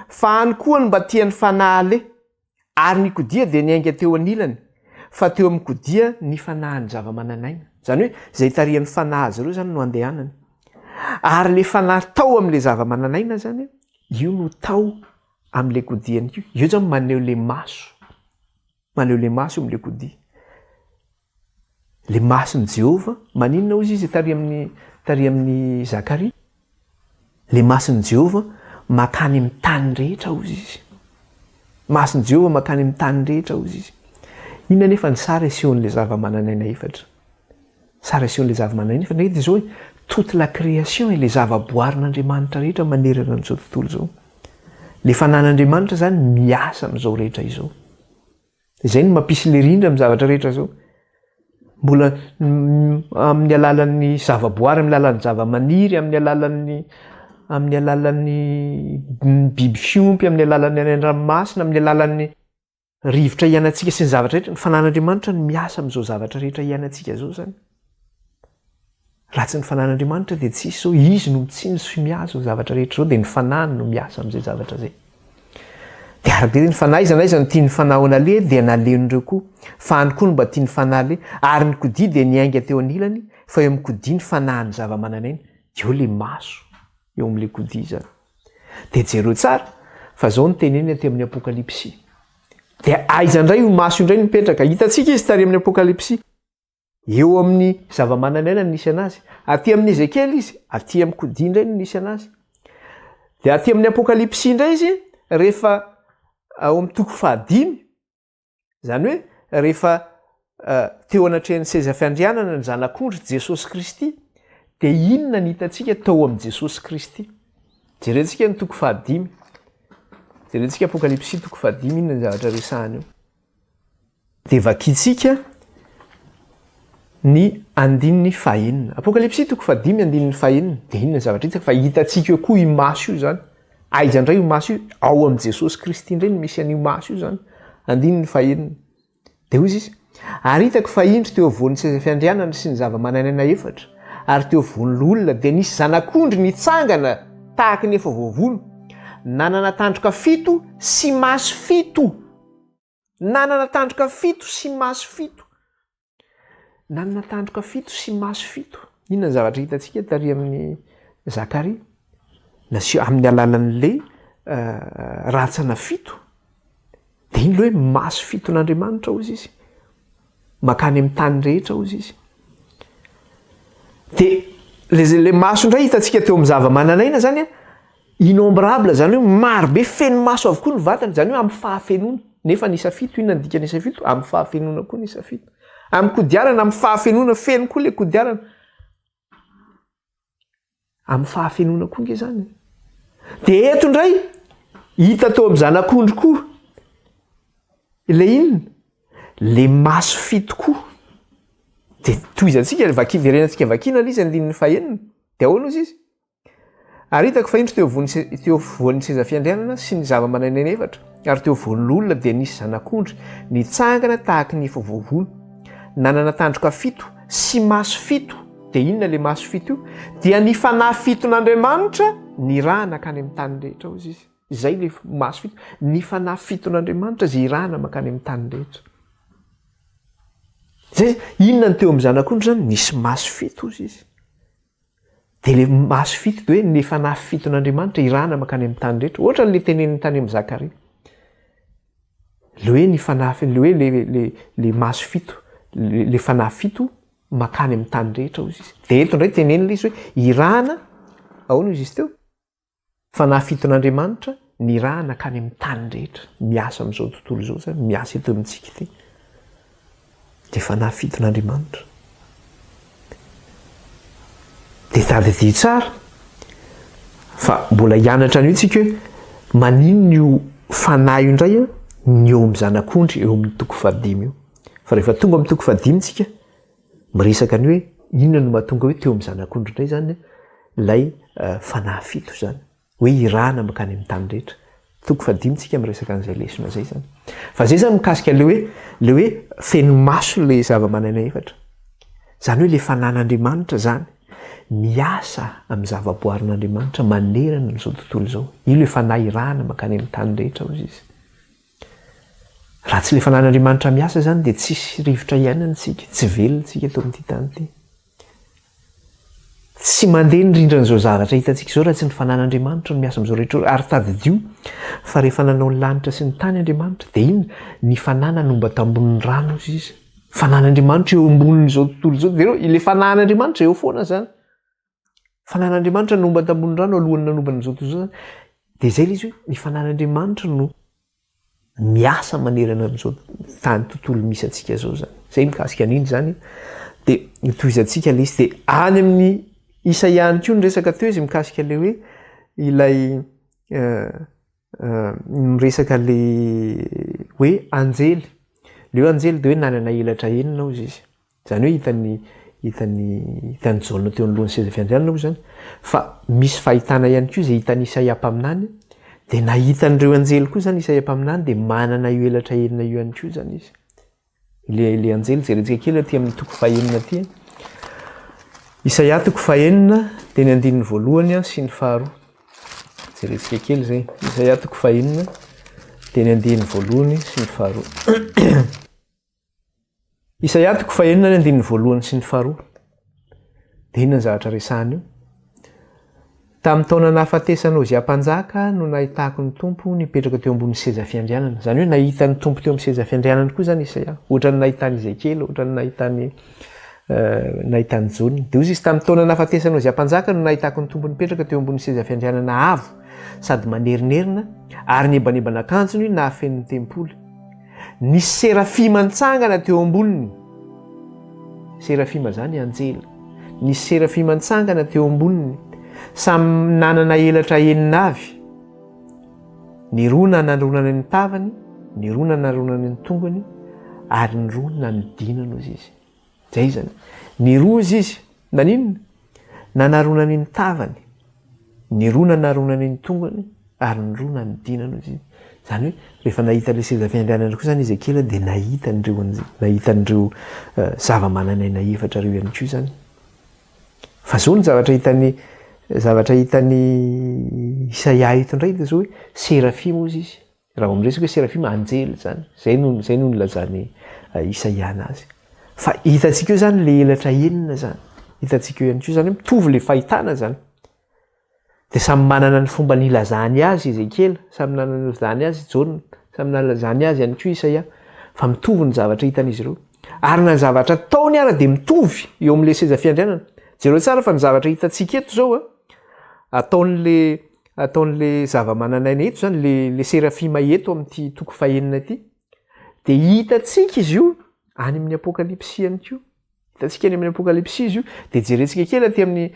Fa any koa no mba tian'ny fanahy aleha, ary ny kodia dia niainga teo anilany, fa teo amin'ny kodia ny fanahin'ny zava-manan'aina. Izany hoe izay itarihan'ny fanahy azy ireo izany no andehanany. Ary ilay fanahy tao amin'ilay zava-manan'aina izany, io no tao amin'ilay kodia ihany koa. Io izany maneho ilay maso. Maneho ilay maso eo amin'ilay kodia. Ilay mason'i Jehovah, maninona hozy izy tary amin'ny tary amin'ny Zakaria? Ilay mason'i Jehovah makany amin'ny tany rehetra hozy izy. Mason'i Jehovah makany amin'ny tany rehetra hozy izy. Inona anefa ny sary asehon'ilay zava-manan'aina efatra? Sary asehon'ilay zava-manan'aina efatra dia izao hoe toute la création ilay zava-boarin'Andriamanitra rehetra manerana an'izao tontolo izao. Ilay fanan'Andriamanitra izany miasa amin'izao rehetra izao. Izay no mampisy le rindra amin'ny zavatra rehetra izao. Mbola amin'ny alalan'ny zavaboary, amin'ny alalan'ny zavamaniry, amin'ny alalan'ny amin'ny alalan'ny biby fiompy, amin'ny alalan'ny any an-dranomasina, amin'ny alalan'ny rivotra iainantsika sy ny zavatra rehetra, ny fanan'Andriamanitra no miasa amin'izao zavatra rehetra iainantsika izao izany. Raha tsy ny fanan'Andriamanitra dia tsy hisy izao, Izy no mitsinjo sy miahy izao zavatra rehetra izao, dia ny fanahiny no miasa amin'izay zavatra izay. Dia araka izay ny fanahy aiza na aiza no tian'ny fanahy ho naleha dia nalehan'ireo koa, fa any koa no mba tian'ny fanahy aleha, ary ny kodia dia niainga teo anilany, fa eo amin'ny kodia ny fanahin'ny zava-manan'aina, eo ilay maso, eo amin'ilay kodia izany. Dia jereo tsara fa izao no teneniny aty amin'ny Apokalypsy. Dia aiza indray io maso indray no mipetraka? Hitantsika izy tary amin'ny Apokalypsy. Eo amin'ny zava-manan'aina no nisy anazy. Aty amin'ny Ezekiela izy, aty amin'ny kodia indray no nisy anazy. Dia aty amin'ny Apokalypsy indray izy, rehefa ao amin'ny toko fahadimy, izany hoe rehefa eh, teo anatrehan'ny seza fiandrianana ny Zanak'ondry Jesosy Kristy, dia inona ny hitantsika tao amin'i Jesosy Kristy? Jerentsika ny toko fahadimy. Jerentsika Apokalypsy toko fahadimy, inona ny zavatra resahana eo. Dia vakintsika ny andininy fahenina. Apokalypsy toko fahadimy andininy fahenina. Dia inona ny zavatra hita? Fa hitantsika eo koa io maso io izany. Aiza indray io maso io? Ao amin'i Jesosy Kristy indray no misy an'io maso io izany. Andininy fahenina. Dia hoy izy, Ary hitako fa indro teo afovoan'ny seza fiandrianana sy ny zava-manan'aina efatra, Ary teo afovoan'ny loholona dia nisy zanak'ondry nitsangana tahaka ny efa voavono, nanana tandroka fito sy maso fito. Nanana tandroka fito sy maso fito. Nanana tandroka fito sy maso fito. Inona ny zavatra hitantsika tary amin'ny Zakaria? Nasio amin'ny alalan'le eh, rantsana fito. Dia iny le hoe maso fiton'Andriamanitra hozy izy. Makany amin'ny tany rehetra hozy izy. Dia le, le maso indray hitantsika teo amin'ny zava-manan'aina zany a, Innombrable zany hoe maro be, feno maso avokoa ny vatany, zany hoe amin'ny fahafenoana. Nefa ny isa fito, inona ny dikan'ny isa fito? Amin'ny fahafenoana koa ny isa fito. Amin'ny kodiarana, amin'ny fahafenoana, feno koa le kodiarana. Amin'ny fahafenoana koa nge zany. De eto indray, hita teo amin'ny zanak'ondry koa ilay inona? Le maso fito koa. De tohizantsika, vaki, verenantsika vakiana ilay izy andininy fahenina. De ahoana ozy izy? Ary hitako fa indro teo afovoan'ny teo afovoan'ny seza fiandrianana sy ny zava-manan'aina efatra, ary teo afovoan'ny loholona dia nisy zanak'ondry nitsangana tahaky ny efa voavono, nanana tandroka fito sy maso fito. Dia inona ilay maso fito io? Dia ny fanahy fiton'Andriamanitra nirahana hankany amin'ny tany rehetra, hoy izy. Izay ilay maso fito, ny fanahy fiton'Andriamanitra izay irahana mankany amin'ny tany rehetra. Izay, inona ny teo amin'ny zanak'ondry izany? Nisy maso fito, hoy izy. Dia ilay maso fito dia hoe ny fanahy fiton'Andriamanitra irahana mankany amin'ny tany rehetra. Ohatra an'ilay teneniny tany amin'i Zakaria. Ilay hoe ny fanahy, ilay hoe le, le, le maso fito, le, le fanahy fito mankany amin'ny tany rehetra hozy izy. Dia eto indray tenenina ilay izy hoe irahana, ahoana hozy izy teo? Fanahy fiton'Andriamanitra nirahana hankany amin'ny tany rehetra, miasa amin'izao tontolo izao izany, miasa eto amintsika ity. Dia fanahy fiton'Andriamanitra. Dia tadidio tsara fa mbola hianatra an'io tsika hoe maninona io fanahy io indray ny eo amin'ny zanak'ondry eo amin'ny toko fahadimy io. Fa rehefa tonga amin'ny toko fahadimy tsika, Miresaka ny hoe inona no mahatonga hoe teo amin'ny zanak'ondry indray izany ilay fanahy fito izany. Hoe irahana mankany amin'ny tany rehetra. Toko fahadimy tsika miresaka an'izay lesona izay izany. Fa izay izany mikasika ilay hoe ilay hoe feno maso ilay zava-manana efatra. Izany hoe ilay fanan'Andriamanitra izany miasa amin'ny zavaboarin'Andriamanitra manerana an'izao tontolo izao. Io ilay fanahy irahana mankany amin'ny tany rehetra hozy izy. Raha tsy ilay fanan'Andriamanitra miasa izany dia tsisy rivotra iainana isika, tsy velona isika eto amin'ity tany ity. Tsy mandeha ny rindran'izao zavatra hitantsika izao raha tsy ny fanan'Andriamanitra no miasa amin'izao rehetra izao. Ary tadidio fa rehefa nanao ny lanitra sy ny tany Andriamanitra dia inona? Ny fanahy nanomba tambonin'ny rano hozy izy. Fanan'Andriamanitra eo ambonin'izao tontolo izao. Jereo, ilay fanan'Andriamanitra eo foana izany. Fanan'Andriamanitra no nomba tambonin'ny rano alohan'ny nanovana an'izao tontolo izao. Dia izay ilay izy hoe ny fanan'Andriamanitra no miasa manerana an'izao tany tontolo misy antsika izao izany. Izay mikasika an'iny izany. Dia notohizantsika ilay izy. Dia any amin'ny Isaia ihany koa ny resaka teo izy mikasika ilay hoe ilay miresaka ilay hoe anjely. Ilay hoe anjely dia hoe nanana elatra enina hozy izy. Izany hoe hitan'ny hitan'ny hitan'i Jaona teo anoloan'ny seza fiandrianana moa izany fa misy fahitana ihany koa izay hitan'i Isaia mpaminany dia nahita an'ireo anjely koa izany Isaia mpaminany dia manana io elatra enina io ihany koa izany izy. Ilay ilay anjely jerentsika kely aty amin'ny toko fahenina aty. Isaia toko fahenina dia ny andininy voalohany sy ny faharoa. Jerentsika kely izay. Isaia toko fahenina dia ny andininy voalohany sy ny faharoa. Isaia toko fahenina ny andininy voalohany sy ny faharoa. Dia inona ny zavatra resahana io? Tamin'ny taona nahafatesan'i Ozia mpanjaka no nahitako ny Tompo nipetraka teo ambony seza fiandrianana. Izany hoe nahita ny Tompo teo amin'ny seza fiandrianany koa izany Isaia. Ohatran'ny nahitany Ezekiela, ohatran'ny nahitany eh, nahitany Jaona. Dia hoy izy tamin'ny taona nahafatesan'i Ozia mpanjaka no nahitako ny Tompo nipetraka teo ambony seza fiandrianana avo sady manerinerina ary niebanebana akanjony nahafeno ny tempoly. Nisy serafima nitsangana teo amboniny. Serafima izany anjely. Nisy serafima nitsangana teo amboniny. Samy nanana elatra enina avy. Ny roa nanaronany ny tavany, ny roa nanaronany ny tongony, ary ny roa nanodinana ozy izy. Zay izany. Ny roa ozy izy, naninona? Nanaronany ny tavany, ny roa nanaronany ny tongony, ary ny roa nanodinana ozy izy. Izany hoe rehefa nahita ilay seza fiandrianana koa izany Ezekiela dia nahita an'ireo anjely, nahita an'ireo zava-manan'aina efatra ireo ihany koa izany. Fa zao ny zavatra hitan'i zavatra hitan'i Isaia eto indray dia zao hoe serafima hozy izy. Raha vao miresaka hoe serafima, anjely izany. Izay no izay no nilazan'i Isaia anazy. Fa hitantsika eo izany le elatra enina izany. Hitantsika eo ihany koa izany hoe mitovy le fahitana izany. Dia samy manana ny fomba nilazany azy Ezekiela, samy nanana ny nilazany azy Jaona, samy nilazany azy ihany koa Isaia, fa mitovy ny zavatra hitan'izy ireo. Ary na ny zavatra ataony ara dia mitovy eo amin'ilay seza fiandrianana. Jereo tsara fa ny zavatra hitantsika eto izao a, ataon'le ataon'le zava-manan'aina eto izany, le le serafima eto amin'ity toko fahenina ity, dia hitantsika izy io any amin'ny Apokalypsy ihany koa. Hitantsika any amin'ny Apokalypsy izy io, dia jerentsika kely aty amin'ny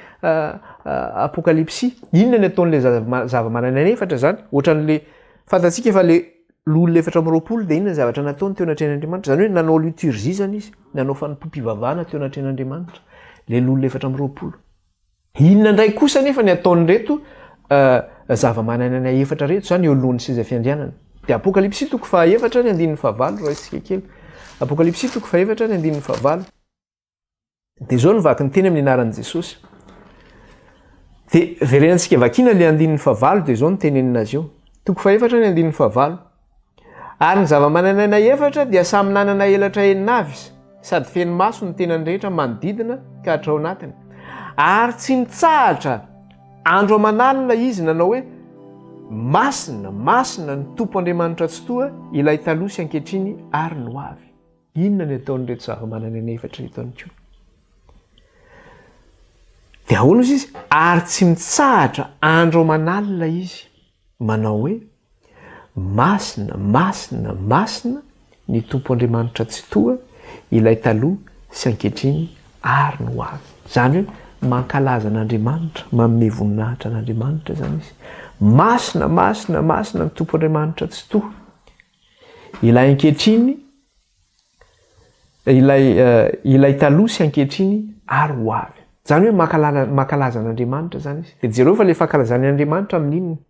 Apokalypsy. Inona ny ataon'ilay zava-manan'aina efatra izany? Ohatran'ilay fantatsika fa ilay loholona 24 dia inona ny zavatra nataony teo anatrehan'Andriamanitra? Izany hoe nanao liturgie izany izy, nanao fanompoam-pivavahana teo anatrehan'Andriamanitra, ilay loholona 24. Inona indray kosa anefa ny ataon'ireto zava-manan'aina efatra ireto izany eo alohan'ny seza fiandrianana? Dia Apokalypsy toko fahaefatra ny andininy fahavalo, raisitsika kely. Apokalypsy toko fahaefatra ny andininy fahavalo. Dia izao no vaky ny teny amin'ny anaran'i Jesosy. Dia verenantsika vakiana ilay andininy fahavalo dia izao no tenenina azy eo. Toko fahefatra ny andininy fahavalo. Ary ny zava-manan'aina efatra dia samy nanana elatra enina avy, sady feno maso ny tenany rehetra manodidina ka hatrao anatiny. Ary tsy nitsahatra andro aman'alina izy nanao hoe, Masina, masina ny Tompo Andriamanitra Tsitoha, ilay taloha sy ankehitriny ary ny ho avy. Inona ny ataon'ireto zava-manan'aina efatra ireto ihany koa? Dia ahoana ozy izy? Ary tsy mitsahatra andro aman'alina izy manao hoe, Masina, masina, masina ny Tompo Andriamanitra Tsitoha, ilay taloha sy ankehitriny ary ny ho avy. Izany hoe mankalaza an'Andriamanitra, manome voninahitra an'Andriamanitra izany izy. Masina, masina, masina ny Tompo Andriamanitra Tsitoha, ilay ankehitriny, ilay, ilay taloha sy ankehitriny ary ho avy. Izany hoe mankalala, mankalaza an'Andriamanitra izany izy. Dia jereo fa ilay fankalazany an'Andriamanitra amin'inona?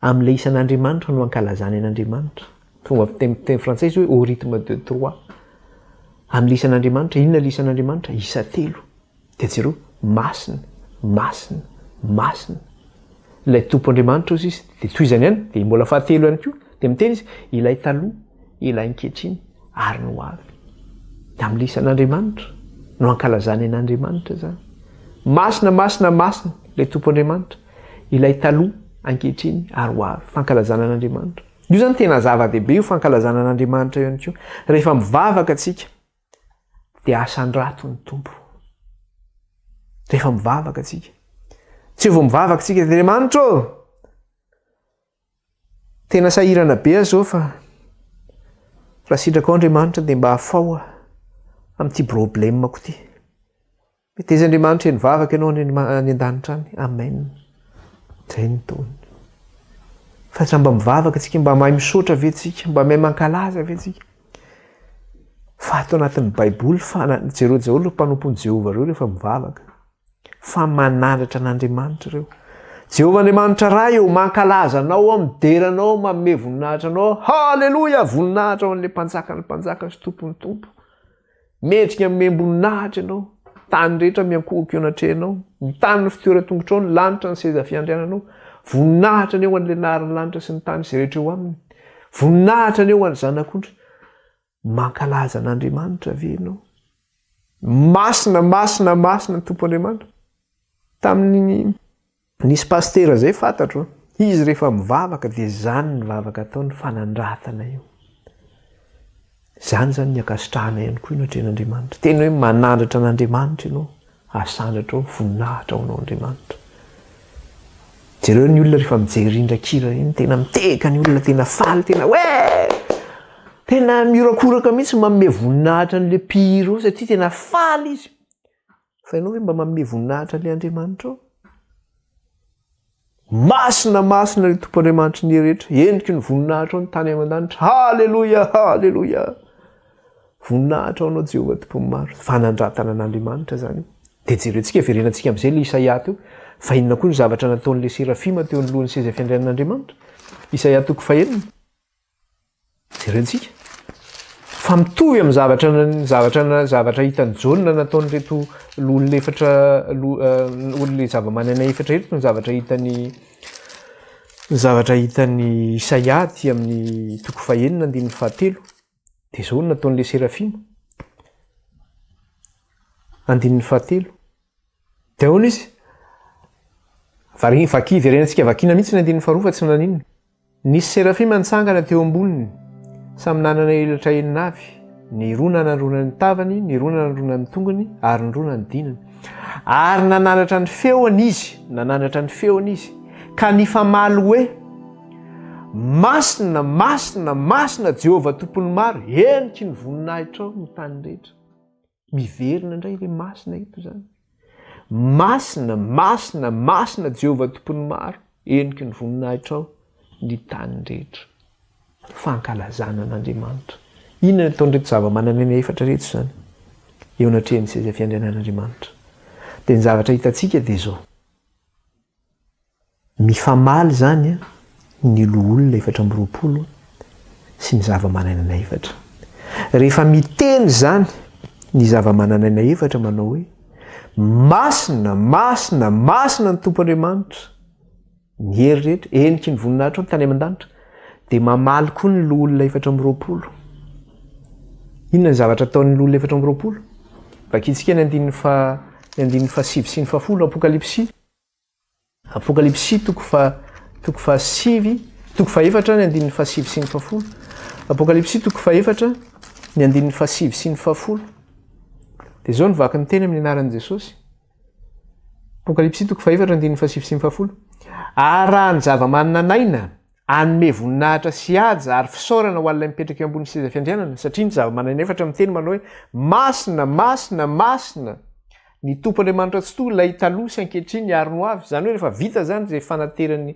Amin'ilay isan'Andriamanitra no ankalazany an'Andriamanitra. Fomba fiteny teny frantsay izy hoe au rythme de trois. Amin'ilay isan'Andriamanitra, inona ilay isan'Andriamanitra? Isa telo. Dia jereo, masina, masina, masina. Ilay Tompo Andriamanitra hozy izy, dia tohizany ihany, dia mbola fahatelo ihany koa, dia miteny izy, ilay taloha, ilay ankehitriny, ary ny ho avy. Dia amin'ilay isan'Andriamanitra no ankalazany an'Andriamanitra izany. Masina, masina, masina ilay Tompo Andriamanitra. Ilay taloha, ankehitriny ary ho avy. Fankalazana an'Andriamanitra. Io izany tena zava-dehibe io fankalazana an'Andriamanitra io ihany koa. Rehefa mivavaka tsika dia asandrato ny Tompo. Rehefa mivavaka tsika. Tsy vao mivavaka tsika dia Andriamanitra ô! Tena sahirana be aho zao fa raha sitrakao Andriamanitra dia mba afaho aho amin'ity problème-ko ity. Meteza Andriamanitra eny vavaka ianao any an-danitra any. Amen. Zay ny taony. Fa tsy mba mivavaka tsika, mba mahay misaotra ve tsika, mba mahay mankalaza ve tsika. Fa ato anatin'ny Baiboly fa jereo daholo ireo mpanompon'i Jehovah ireo rehefa mivavaka. Fa manandratra an'Andriamanitra ireo. Jehovah Andriamanitra Ray ô, mankalaza anao aho, midera anao, manome voninahitra anao. Haleloia! Voninahitra ho an'ilay mpanjakan'ny mpanjaka sy tompon'ny tompo. Mendrika nomem-boninahitra Ianao, tany rehetra miankohoka eo anatrehanao, ny tany ny fitoeran-tongotrao, ny lanitra ny seza fiandriananao. Voninahitra anie ho an'Ilay nahary ny lanitra sy ny tany izay rehetra eo aminy. Voninahitra anie ho an'ny Zanak'ondry. Mankalaza an'Andriamanitra ve ianao? Masina, masina, masina ny Tompo Andriamanitra. Tamin'ny Nisy pasitera zay fantatro, izy rehefa mivavaka dia zany ny vavaka ataony, fanandratana io. Zany zany ny ankasitrahana ihany koa io natrehan'Andriamanitra. Tena hoe manandratra an'Andriamanitra ianao, asandratra ao, voninahitra ho anao Andriamanitra. Jereo ny olona rehefa mijery rindran-kira iny, tena mitehaka ny olona, tena faly, tena hoe tena miorakoraka mihitsy manome voninahitra an'ilay mpihira eo satria tena faly izy. Fa ianao ve mba manome voninahitra an'ilay Andriamanitrao? Masina, masina ry Tompo Andriamanitry ny hery rehetra, heniky ny voninahitrao ny tany aman-danitra. Haleloia, haleloia. Voninahitra ho anao Jehovah Tompon'ny maro. Fanandratana an'Andriamanitra izany io. Dia jerentsika, verenantsika amin'izay ilay Isaia teo. Fa inona koa ny zavatra nataon'ilay Serafima teo anoloan'ny seza fiandrianan'Andriamanitra? Isaia toko fahenina. Jerentsika. Fa mitovy amin'ny zavatra zavatra zavatra hitan'i Jaona nataon'ireto loholona efatra olona zava-manana efatra ireto ny zavatra hitan'i ny zavatra hitan'i Isaia aty amin'ny toko fahenina andininy fahatelo. Dia izao no nataon'ilay serafima. Andininy fahatelo. Dia ahoana izy? Vari- vaki- verenantsika vakina mihitsy ny andininy faharoa fa tsy naninona. Nisy serafima nitsangana teo amboniny, samy nanana elatra enina avy, ny roa nanarona ny tavany, ny roa nanarona ny tongony, ary ny roa nanodinany. Ary nananatra ny feony izy, nananatra ny feony izy, ka nifamaly hoe, Masina, masina, masina Jehovah Tompon'ny maro, heniky ny voninahitrao ny tany rehetra. Miverina indray ilay masina eto izany. Masina, masina, masina Jehovah Tompon'ny maro, heniky ny voninahitrao ny tany rehetra. Fankalazana an'Andriamanitra. Inona ny ataon'ireto zava-manan'aina efatra ireto izany eo anatrehan'ny seza fiandrianan'Andriamanitra? Dia ny zavatra hitantsika dia izao. Mifamaly izany ny loholona 24 sy ny zava-manan'aina efatra. Rehefa miteny izany ny zava-manan'aina efatra manao hoe, Masina, masina, masina ny Tompo Andriamanitra, ny hery rehetra, heniky ny voninahitrao ny tany aman-danitra, dia mamaly koa ny loholona 24. Inona ny zavatra ataon'ny loholona 24? Vakintsika ny andininy faha, ny andininy fahasivy sy ny fahafolo, Apokalypsy. Apokalypsy toko faha toko fahasivy toko fahefatra ny andininy fahasivy sy ny fahafolo. Apokalypsy toko fahefatra ny andininy fahasivy sy ny fahafolo. Dia izao ny vaky ny teny amin'ny anaran'i Jesosy. Apokalypsy toko fahefatra andininy fahasivy sy ny fahafolo. Ary raha ny zava-manana naina Hanome voninahitra sy haja ary fisaorana ho an'Ilay mipetraka eo ambonin'ny seza fiandrianana, satria ny zava-manan'aina efatra miteny manao hoe, Masina, masina, masina, ny Tompo Andriamanitra Tsitoha, Ilay taloha sy ankehitriny ary ny ho avy. Izany hoe rehefa vita izany izay fanateran'ny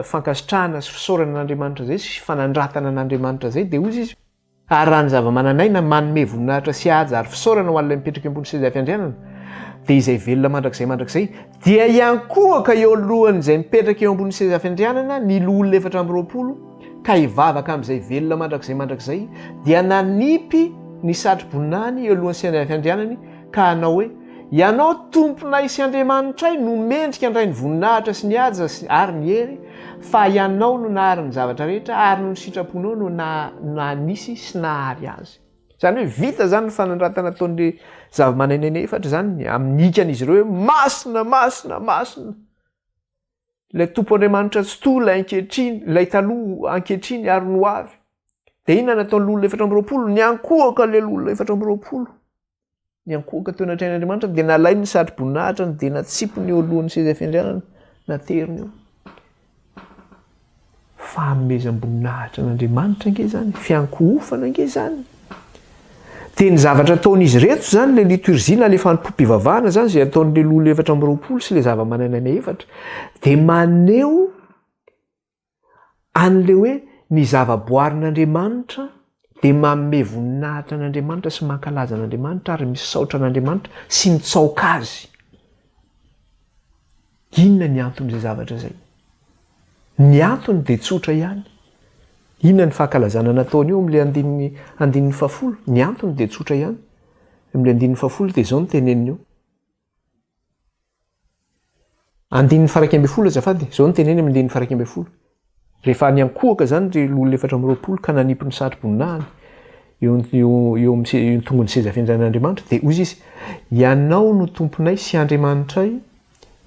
fankasitrahana sy fisaorana an'Andriamanitra izay sy fanandratana an'Andriamanitra izay, dia hoy Izy, Ary raha ny zava-manan'aina manome voninahitra sy haja ary fisaorana ho an'ilay mipetraka eo ambony seza fiandrianana, dia izay velona mandrakizay mandrakizay, dia hiankohoka eo alohan'izay mipetraka eo ambony seza fiandrianana ny loholona 24, ka hivavaka amin'izay velona mandrakizay mandrakizay, dia nanipy ny satroboninahiny eo alohan'ny seza fiandrianany, ka hanao hoe, Ianao Tomponay sy Andriamanitray no mendrika handray ny voninahitra sy ny haja sy ary ny hery, fa Ianao no nahary ny zavatra rehetra ary noho ny sitraponao no nahanisy sy nahary azy. Izany hoe vita izany ny fanandratana ataon'ireo zava-manan'aina efatra izany amin'ny hikan'izy ireo hoe masina, masina, masina. Ilay Tompo Andriamanitra Tsitoha, ilay ankehitriny, ilay taloha, ankehitriny ary ny ho avy. Dia inona nataon'ny loholona 24? Niankohoka ilay loholona 24. Niankohoka teo anatrehan'Andriamanitra dia nalainy ny satroboninahitra dia natsipiny eo alohan'ny seza fiandrianana, nateriny eo. Fanomezam-boninahitra an'Andriamanitra ange izany, fiankohofana ange izany. Dia ny zavatra ataon'izy ireto izany, ilay liturgie na ilay fanompoam-pivavahana izany, izay ataon'ilay loholona 24 sy ilay zava-manan'aina efatra, dia maneho An'ilay hoe ny zavaboarin'Andriamanitra dia manome voninahitra an'Andriamanitra sy mankalaza an'Andriamanitra ary misaotra an'Andriamanitra sy mitsaoka Azy. Inona ny anton'izay zavatra izay? Ny antony dia tsotra ihany. Inona ny fankalazana nataony eo amin'ilay andininy andininy fahafolo? Ny antony dia tsotra ihany. Amin'ilay andininy fahafolo dia izao no teneniny eo. Andininy faha-11 azafady, izao no teneny amin'ny andininy faha-11. Rehefa niankohoka izany ry loholona 24 ka nanipy ny satroboninahiny eo eo eo amin'ny tongon'ny seza fiandrianan'Andriamanitra dia hoy izy, Ianao no Tomponay sy Andriamanitray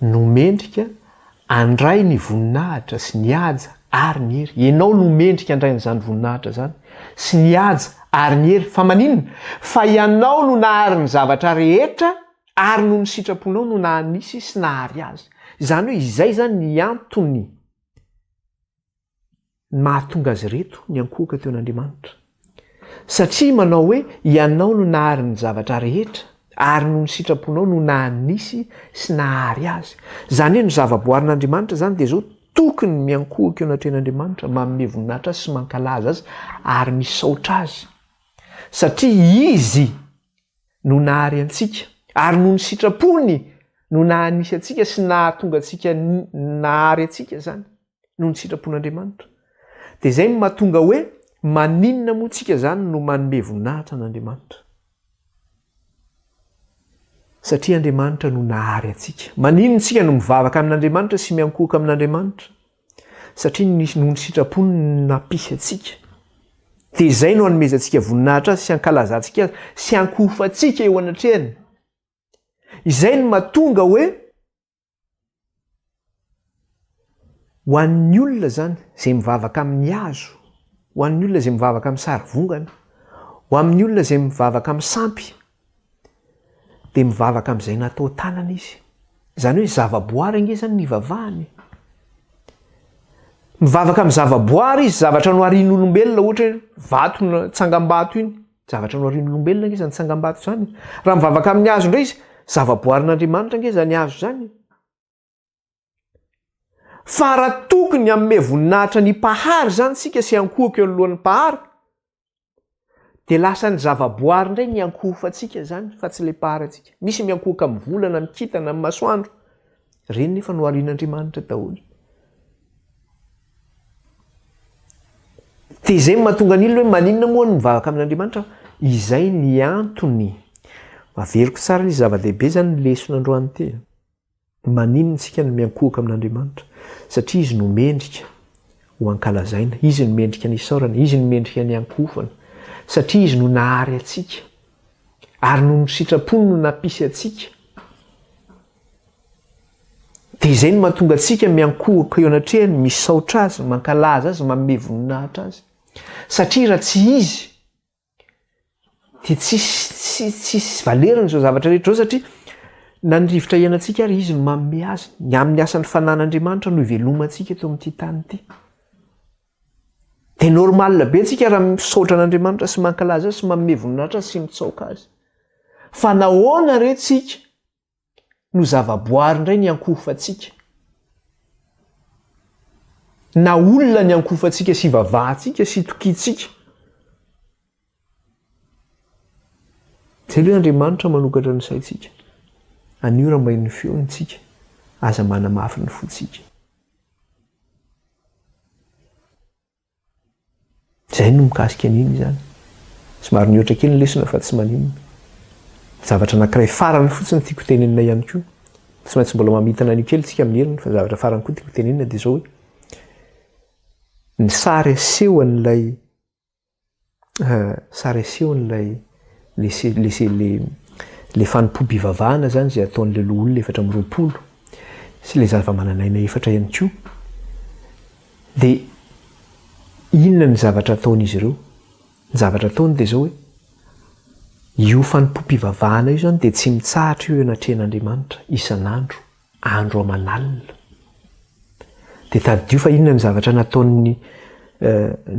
no mendrika handray ny voninahitra sy ny haja ary ny hery. Ianao no mendrika handray an'izany voninahitra izany sy ny haja ary ny hery. Fa maninona? Fa Ianao no nahary ny zavatra rehetra Ary noho ny sitraponao no nahanisy sy nahary azy. Izany hoe izay izany ny antony mahatonga azy ireto niankohoka teo an'Andriamanitra. Satria manao hoe ianao no nahary ny zavatra rehetra ary noho ny sitraponao no nahanisy sy nahary azy. Izany hoe ny zavaboarin'Andriamanitra izany dia izao tokony miankohoka eo anatrehan'Andriamanitra, manome voninahitra azy sy mankalaza azy ary misaotra azy. Satria izy no nahary antsika, ary noho ny sitrapony no nahanisy antsika sy nahatonga antsika nahary antsika izany, noho ny sitrapon'Andriamanitra. Dia izay no mahatonga hoe Maninona moa tsika izany no manome voninahitra an'Andriamanitra? Satria Andriamanitra no nahary antsika. Maninona isika no mivavaka amin'Andriamanitra sy miankohoka amin'Andriamanitra? Satria noho ny sitrapony no nampisy antsika. Dia izay no anomezantsika voninahitra azy sy ankalazantsika azy sy ankohofantsika eo anatrehany. Izay no mahatonga hoe Ho an'ny olona izany izay mivavaka amin'ny hazo, ho an'ny olona izay mivavaka amin'ny sary vongana, ho amin'ny olona izay mivavaka amin'ny sampy, dia mivavaka amin'izay natao tanana izy. Izany hoe zavaboary ange izany ny ivavahany. Mivavaka amin'ny zavaboary izy, zavatra noharian'olombelona ohatra hoe vato na tsangambato iny, zavatra noharian'olombelona ange izany tsangambato izany. Raha mivavaka amin'ny hazo indray izy, zavaboarin'Andriamanitra ange izany hazo izany. Fa raha tokony hanome voninahitra ny Mpahary izany isika sy hankohaka eo anoloan'ny Mpahary, dia lasa ny zavaboary indray ny ankohofantsika izany fa tsy ilay Mpahary antsika. Misy miankohoka amin'ny volana, amin'ny kintana, amin'ny masoandro. Ireny nefa noharian'Andriamanitra daholo. Dia izay no mahatonga ny olona hoe maninona moa no mivavaka amin'Andriamanitra aho? Izay ny antony. Averiko tsara ilay izy, zava-dehibe izany ny lesona androany ity. Maninona isika no miankohoka amin'Andriamanitra? Satria Izy no mendrika ho ankalazaina, Izy no mendrika ny hisaorana, Izy no mendrika ny hiankohofana, satria Izy no nahary antsika, ary noho ny sitrapony no nampisy antsika. Dia izay no mahatonga antsika miankohoka eo anatrehany, misaotra Azy, mankalaza Azy, manome voninahitra Azy. Satria raha tsy Izy, Dia tsisy tsy tsisy valeriny izao zavatra rehetra izao satria na ny rivotra iainantsika ary izy no manome azy. Ny amin'ny asan'ny fanan'Andriamanitra no ivelomantsika eto amin'ity tany ity. Dia normal be antsika raha misaotra an'Andriamanitra sy mankalaza azy sy manome voninahitra azy sy mitsaoka azy. Fa nahoana re tsika no zavaboary indray ny ankohofantsika. Na olona ny ankohofantsika sy ivavahantsika sy itokiantsika. Izay aloha Andriamanitra manokatra ny saintsika. Anio raha maheno ny feony tsika, aza manamafy ny fontsika. Izay no mikasika an'iny izany. Somary nihoatra kely ny lesona fa tsy maninona. Zavatra anankiray farany fotsiny tiako tenenina ihany koa. Tsy maintsy mbola mamitana an'io kely tsika amin'ny heriny fa zavatra farany koa tiako tenenina dia izao hoe ny sary asehon'ilay Sary asehon'ilay le le le le fanompoam-pivavahana zany izay ataon'ilay loholona 24 sy ilay zava-manan'aina efatra ihany koa dia inona ny zavatra ataon'izy ireo? Ny zavatra ataony dia izao hoe io fanompoam-pivavahana io zany dia tsy mitsahatra io eo anatrehan'Andriamanitra isan'andro andro aman'alina. Dia tadidio fa inona ny zavatra nataon'ny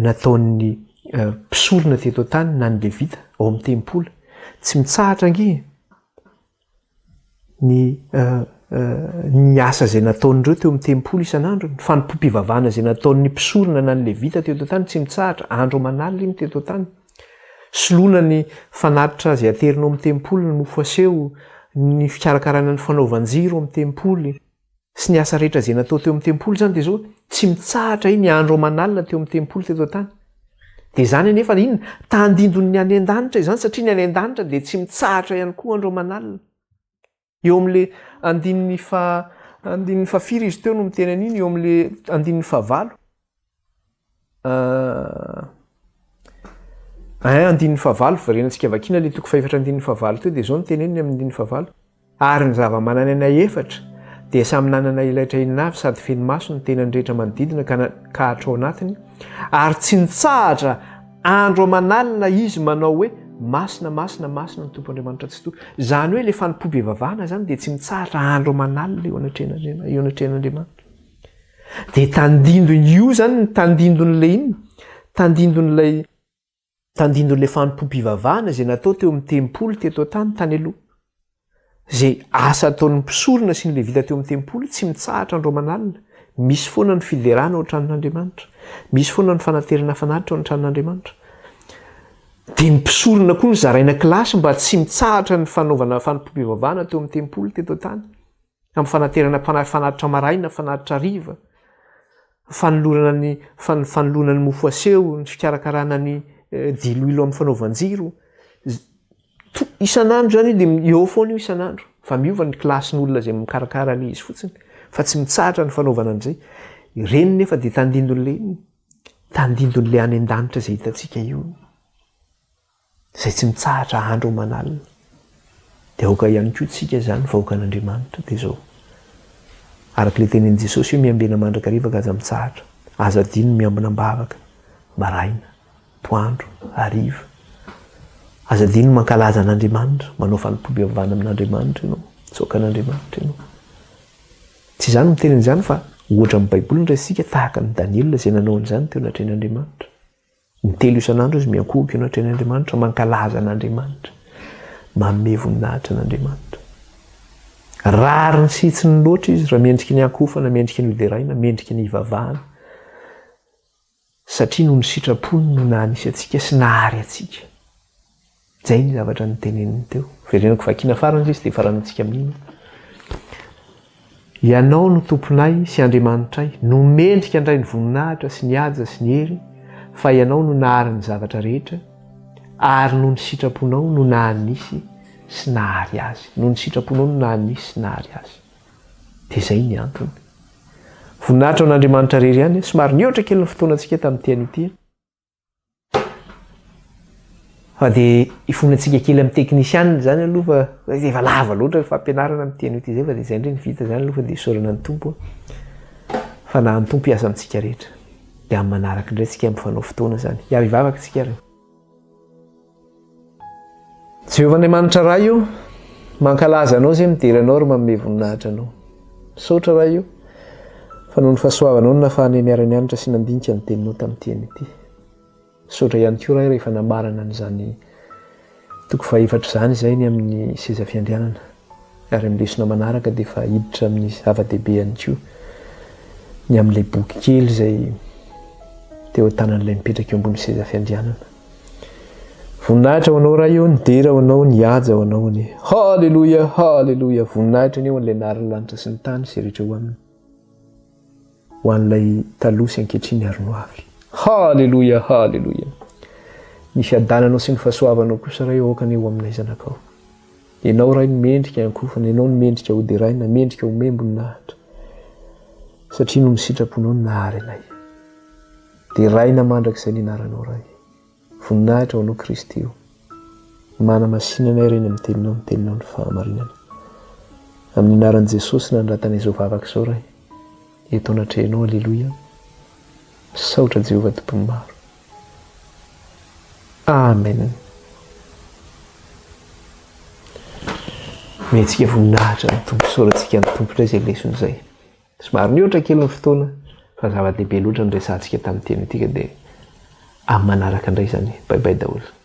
nataon'ny mpisorona teto an-tany na ny levita ao amin'ny tempoly. Tsy mitsahatra ange ny ny asa izay nataon'ireo teo amin'ny tempoly isan'andro, ny fanompoam-pivavahana izay nataon'ny mpisorona na ny levita teto an-tany tsy mitsahatra andro aman'alina iny teto an-tany. Soloina ny fanatitra izay aterina ao amin'ny tempoly, ny mofo aseho, ny fikarakarana ny fanaovan-jiro ao amin'ny tempoly, sy ny asa rehetra izay natao teo amin'ny tempoly izany dia izao, tsy mitsahatra iny andro aman'alina teo amin'ny tempoly teto an-tany. Dia izany anefa inona? Tandindon'ny any an-danitra izany satria ny any an-danitra dia tsy mitsahatra ihany koa andro aman'alina. Eo amin'ilay andininy faha andininy fahafiry izy teo no miteny an'iny eo amin'ilay andininy fahavalo. Un andininy fahavalo, verenantsika vakiana ilay toko fahefatra andininy fahavalo teo dia izao no teneniny amin'ny andininy fahavalo. Ary ny zava-manan'aina efatra dia samy nanana elaitra enina avy sady feno maso ny tenany rehetra manodidina ka ka hatrao anatiny ary tsy nitsahatra andro aman'alina izy manao hoe masina masina masina ny Tompo Andriamanitra Tsitoha. Izany hoe ilay fanompoam-pivavahana izany dia tsy mitsahatra andro aman'alina eo anatrehan'Andriamanitra, eo anatrehan'Andriamanitra. Dia tandindon io izany ny tandindon'ilay inona? Tandindon'ilay tandindon'ilay fanompoam-pivavahana izay natao teo amin'ny tempoly teto an-tany tany aloha. Izay asa ataon'ny mpisorona sy ny levita teo amin'ny tempoly tsy mitsahatra andro aman'alina. Misy foana ny fiderana ao an-tranon'Andriamanitra. Misy foana ny fanaterana fanatitra ao an-tranon'Andriamanitra. Dia ny mpisorona koa nozaraina kilasy mba tsy mitsahatra ny fanaovana fanompoam-pivavahana teo amin'ny tempoly teto an-tany. Amin'ny fanaterana fanatitra maraina, fanatitra hariva. fanolorana ny fanoloana ny mofo aseho, ny fikarakarana ny diloilo amin'ny fanaovan-jiro. Isan'andro izany io dia eo foana io isan'andro. Fa miova ny kilasin'olona izay mikarakara ilay izy fotsiny fa tsy mitsahatra ny fanaovana an'izay. Ireny nefa dia tandindon'ilay inona? Tandindon'ilay any an-danitra izay hitantsika io. Izay tsy mitsahatra andro aman'alina. Dia aoka ihany koa tsika izany vahoakan'Andriamanitra dia izao. Araka ilay tenin'i Jesosy hoe miambena mandrakariva ka aza mitsahatra. Aza adino ny miambina am-bavaka, maraina, atoandro, hariva. Aza adino ny mankalaza an'Andriamanitra, manao fanompoam-pivavahana amin'Andriamanitra ianao, mitsaoka an'Andriamanitra ianao. Tsy izaho no miteny an'izany fa ohatra amin'ny Baiboly no raisintsika tahaka an'i Daniela izay nanao an'izany teo anatrehan'Andriamanitra. Intelo isan'andro izy miankohoka eo anatrehan'Andriamanitra, mankalaza an'Andriamanitra, manome voninahitra an'Andriamanitra. Rariny sy hitsiny loatra izy raha mendrika ny hankofana, mendrika ny hoderaina, mendrika ny hivavahana, satria noho ny sitrapony no nahanisy antsika sy nahary antsika. Izay ny zavatra noteneniny teo. Verenako vakiana farany izy dia faranantsika amin'iny. Ianao no Tomponay sy Andriamanitray, no mendrika handray ny voninahitra sy ny haja sy ny hery, fa Ianao no nahary ny zavatra rehetra, ary noho ny sitraponao no nahanisy sy nahary azy. Noho ny sitraponao no nahanisy sy nahary azy. Dia izay ny antony. Voninahitra ho an'Andriamanitra irery ihany. Somary nihoatra kely ny fotoanantsika tamin'ity anio ity. Fa dia hifonantsika kely amin'ny teknisianina izany aloha fa efa lava loatra ny fampianarana amin'ity anio ity izay fa dia izay indray ny vita izany aloha fa dia isaorana ny Tompo fa na ny Tompo hiasa amintsika rehetra. Dia amin'ny manaraka indray tsika mifanao fotoana izany. Hiara hivavaka tsika ary. Jehovah Andriamanitra Ray o, mankalaza Anao izay midera Anao ary manome voninahitra Anao. Misaotra Ray o, fa noho ny fahasoavanao no nahafahanay niara-nianatra sy nandinika ny Teninao tamin'ity anio ity. Misaotra ihany koa Ray rehefa namarana an'izany toko fahefatra izany izay ny amin'ny seza fiandrianana. Ary amin'ny lesona manaraka dia efa hiditra amin'ny zava-dehibe ihany koa ny amin'ilay boky kely izay teo an-tanan'ilay mipetraka eo ambony seza fiandrianana. Voninahitra ho anao Ray o, ny dera ho anao, ny haja ho anao anie. Haleloia, haleloia, voninahitra anie ho an'ilay nahary ny lanitra sy ny tany sy rehetra eo aminy. Ho an'ilay taloha sy ankehitriny ary ny ho avy. Haleloia, haleloia. Ny fiadananao sy ny fahasoavanao kosa Ray aoka anie ho aminay zanakao. Ianao Ray no mendrika hiankofana, Ianao no mendrika hoderaina, mendrika homem-boninahitra. Satria noho ny sitraponao no nahary anay. Deraina mandrakizay ny anaranao Ray. Voninahitra ho Anao Kristy o. Manamasina anay Reny amin'ny Teninao, ny Teninao ny fahamarinana. Amin'ny anaran'i Jesosy nanoratanay izao vavaka izao Ray. Eto anatrehanao, Aleloia. Misaotra Jehovah Tompon'ny maro. Amen. Omentsika voninahitra ny Tompo, isaorantsika ny Tompo indray izay lesona izay. Somary nihoatra kely ny fotoana fa zava-dehibe loatra ny resahantsika tamin'ity anio ity ka dia amin'ny manaraka indray izany. Bye bye daholo.